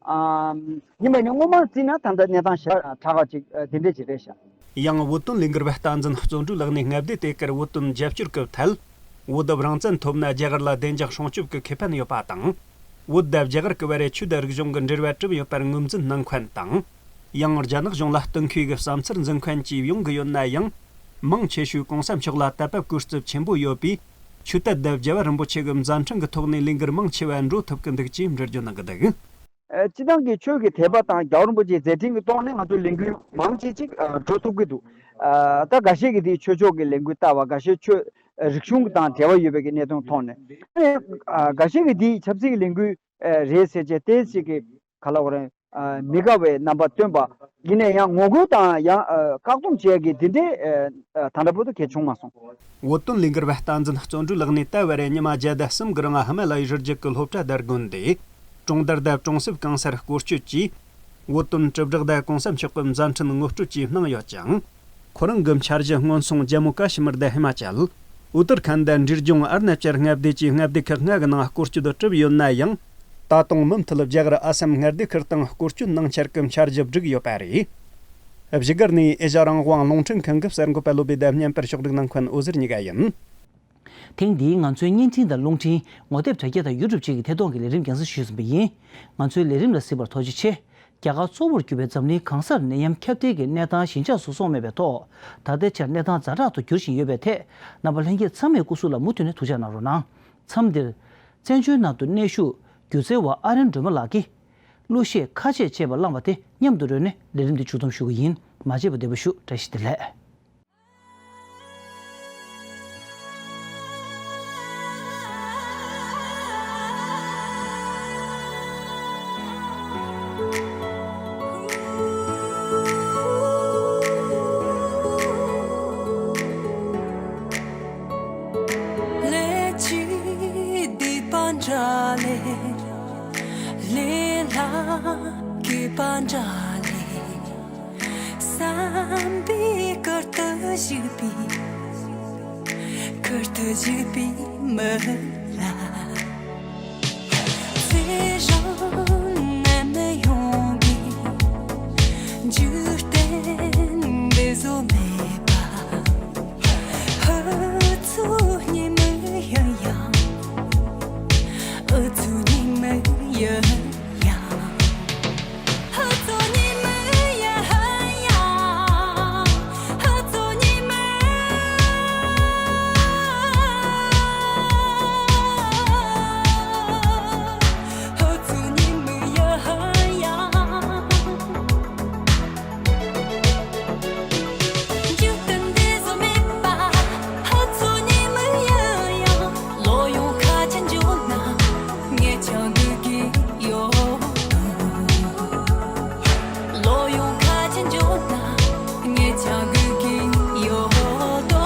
ཨ་ཡིན་པ་ནི་སྔོན་མ་བརྩིས་ན་ད་ལྟ་གནས་སྟངས་ཞེ་དྲག་ཅིག་ཨ་འདི་འདྲ་ཅིག་རེད་ཤག། ཡང་བོད་དོན་ལས་འགུལ་བ་བསྟན་འཛིན་བརྩོན་འགྲུས་ལགས་ནས་མངའ་སྡེ་དེ་གར་བོད་དོན་རྒྱབ་སྐྱོར་གྱི་ཐད། བོད་རང་བཙན་ཐོབ་ན་རྒྱ་གར་ལ་བདེ་འཇགས་སྲུང་སྐྱོབ་ཀྱི་ཁེ་ཕན་ཡོད་པ་དང་། བོད་དང་རྒྱ་གར་གྱི་བར་ཆོས་དང་རིག་གཞུང་གི་འབྲེལ་བ་གྲུབ་ཡོད་པར་ངོས་འཛིན་གནང་མཁན་དང་། ཡང་རྒྱ་ནག་གཞུང་ལ་བསྟུན་མཁས་ཀྱི་བསམ་ཚུལ་འཛིན་མཁན་བཅས་ཡོང་གི་ཡོད་ན་ཡང་། མང་ཆེ་ཤོས་གོང་ས་མཆོག་ལ་དད་པ་གུས་བརྩི་ཆེན་པོ་ཡོད་པས། ཆོས་དད་དང་རྒྱལ་བ་རིན་པོ་ཆེ་གི་མཛད་འཕྲིན་གྱི་ཐོག་ནས་ལས་འགུལ་མང་ཆེ་བ་འགྲོ་ཐུབ་ཀྱི་འདུག་ཅེས་འགྲེལ་བརྗོད་གནང་གི་འདུག། ཨ་སྤྱི་བཏང་གི་ཆོས་ཀྱི་དད་པ་དང་རྒྱལ་བ་རིན་པོ་ཆེའི་མཛད་འཕྲིན་གྱི་ཐོག་ནས་ང་ཚོ་ལས་འགུལ་མང་ཆེ་ཅིག་ཨ་འགྲོ་ཐུབ་ཀྱི་འདུག། ཨ་ད་འགའ་ཤས་ཀྱིས་དེའི་ཆོས་ཕྱོགས་ཀྱི་ལས་འགུལ་ལྟ་བ། འགའ་ཤས་ཆོས་ཨ་རིག་གཞུང་དང་འབྲེལ་བ་ཡོད་པའི་གི་གནད་དོན་ཐོག་ནས། ཨ་འགའ་ཤས་ཀྱིས་དེའི་ཆབ་སྲིད་ཀྱི་ལས་འགུལ་ཨ་རེད་ཟེར་བྱས་ཏོག་ཙམ་གྱི་ག་ལབ་དགོས་རེད། ཨ་མི་དགའ་བའི་རྣམ་པ་སྟོན་པ་ཡིན་ན་ཡང་ངོ་རྒོལ་དང་ཡང་ཨ་བཀག་སྡོམ་བྱེད་ཡག་གི་འདི་འདྲའི་ཨ་ད་ལྟ་བར་དུ་གལ་བྱུང་མ་སོང་། བོད་དོན་ལས་འགུལ་བ་བསྟན་འཛིན་བརྩོན་འགྲུས་ལགས་ནས་ད་བར་ཉི་མ་བརྒྱ་དང་གསུམ་གྱི་རིང་ཧི་མ་ལ་ཡའི་རི་རྒྱུད་ཀྱི་སློབ་གྲྭ་དང་དགོན་སྡེ། གྲོང་རྡལ་དང་གྲོང་གསེབ་གང་སར་སྐོར་སྐྱོད་ཀྱིས། བོད་དོན་དྲིལ་བསྒྲགས་དང་གོང་ས་མཆོག་གི་མཛད་འཕྲིན་ངོ་སྤྲོད་བཅས་གནང་ཡོད་ཅིང་། ཁོ་རང་གི་འཆར་གཞི་སྔོན་སོང་ཇམ་མུ་ཀ་ཤི་མིར་དང་ཧི་མ་ཅལ། ཨུ་ཏར་ཁན་དང་འབྲས་ལྗོངས་ཨ་རུ་ན་ཅལ་མངའ་སྡེ་བཅས་མངའ་སྡེ་ཁག་ལྔ་གི་ནང་སྐོར་སྐྱོད་གྲུབ་ཡོད་ན་ཡང་། ད་དུང་མུ་མཐུད་རྒྱ་གར་ཨ་སམ་མངའ་སྡེ་ཁག་སྟེང་སྐོར་སྐྱོད་གནང་འཆར་གྱི་འཆར་གཞི་བསྒྲིགས་ཡོད་པ་རེད། བཞུགས་སྒར་ནས་ཨེ་ཤ་ཡ་རང་དབང་རླུང་འཕྲིན་ཁང་གི་གསར་འགོད་པ་བློ་བྷེ་དང་བརྙན་པར་ཕྱོགས་སྒྲིག་གནང་མཁན་འོད་ཟེར་གཉིས་ཀ་ཡིན། ཐེངས་འདིའི་ང་ཚོའི་བརྙན་འཕྲིན་དང་རླུང་འཕྲིན། ངོ་དེབ་དྲ་རྒྱ་དང་ཡུ་ཊུབ་བཅས་ཀྱི་ཐད་གཏོང་གི་ལས་རིམ་རྒྱང་སྲིང་ཞུས་ཟིན་པ་ཡིན། ང་ཚོའི་ལས་རིམ་ལ་གཟིགས་པར་ཐུགས་རྗེ་ཆེ། རྒྱ་གར་གཙོ་བོར་གྱུར་པའི་འཛམ་གླིང་གང་སར་ནད་ཡམས་ཁྱབ་གདལ་གྱི་གནས་སྟངས་ཞི་འཇགས་སུ་སོང་མེད་པའི་ཐོག་ད་ལྟའི་ཆར་གནས་སྟངས་ཛ་དྲག་ཏུ་འགྱུར་བཞིན་ཡོད་པའི་ཐད། རྣམ་པ་ལྷན་རྒྱས་ཚང་མས་སྐུ་གཟུགས་ལ་མུ་མཐུད་ནས་ཐུགས་ཅག་གནང་རོགས་གནང་། མཚམས་འདིར། བཙན་བྱོལ་ནང་དུ་གནས་བཞུགས་སྒྱུ་རྩལ་བ་ཨ་རོན་སྒྲོལ་མ་ལགས་ཀྱིས། གླུ་གཞས་ཁ་ཆེ་བཅས་པ་བླངས་པ་དེ་མཉམ་དུ་རོལ་ནས་ལས་རིམ་འདི་མཇུག་བསྡོམས་ཞུ་གི་ཡིན། མ་བརྗེད་པ་བདེ་པོ་བཞུགས། བཀྲ་ཤིས་བདེ་ལེགས། ལས་ཀྱི་སྡིག་པ་འདྲ་ལས། ལས་ལ་སྐྱིད་པ་འདྲ་ལས། བསམ་པའི་ཁུར་དུ་བཞུགས་པའི། ཁུར་དུ་བཞུགས་པའི་མི་ལ། ཚེ་རབས་ འཇིག་རྟེན་འདི་བཟོ་མེད་པ། ཧུ་ཚུ་ཉི་མ་ཡང་ཡང་། ཨུ་ཚུ་ཉི་མ་ཡང་ཡང་། ཧུ་ཚུ་ཉི་མ་ཡང་ཡང་། ཧུ་ཚུ་ཉི་མ། ཧུ་ཚུ་ཉི་མ་ཡང་ཡང་། འཇིག་རྟེན་འདི་བཟོ་མེད་པ། ཧུ་ཚུ་ཉི་མ་ཡང་ཡང་། ལོ་ཡང་ཁ་ཆེ་འཇོག་ན་ངས་ཀྱང་སྡུག་གི་ཡོད་དོ། ལོ་ཡང་ཁ་ཆེ་འཇོག་ན་ངས་ཀྱང་སྡུག་གི་ཡོད་དོ།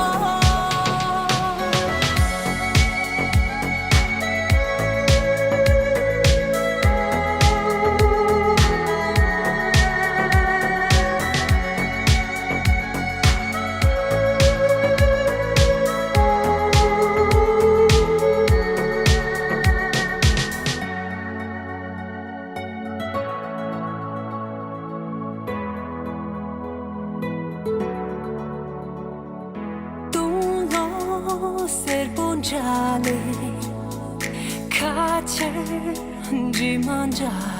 དུང་ལོ་སེར་པོ་འདྲ་ལས་ཁ་ཆར་འདྲེས་མ་འདྲ།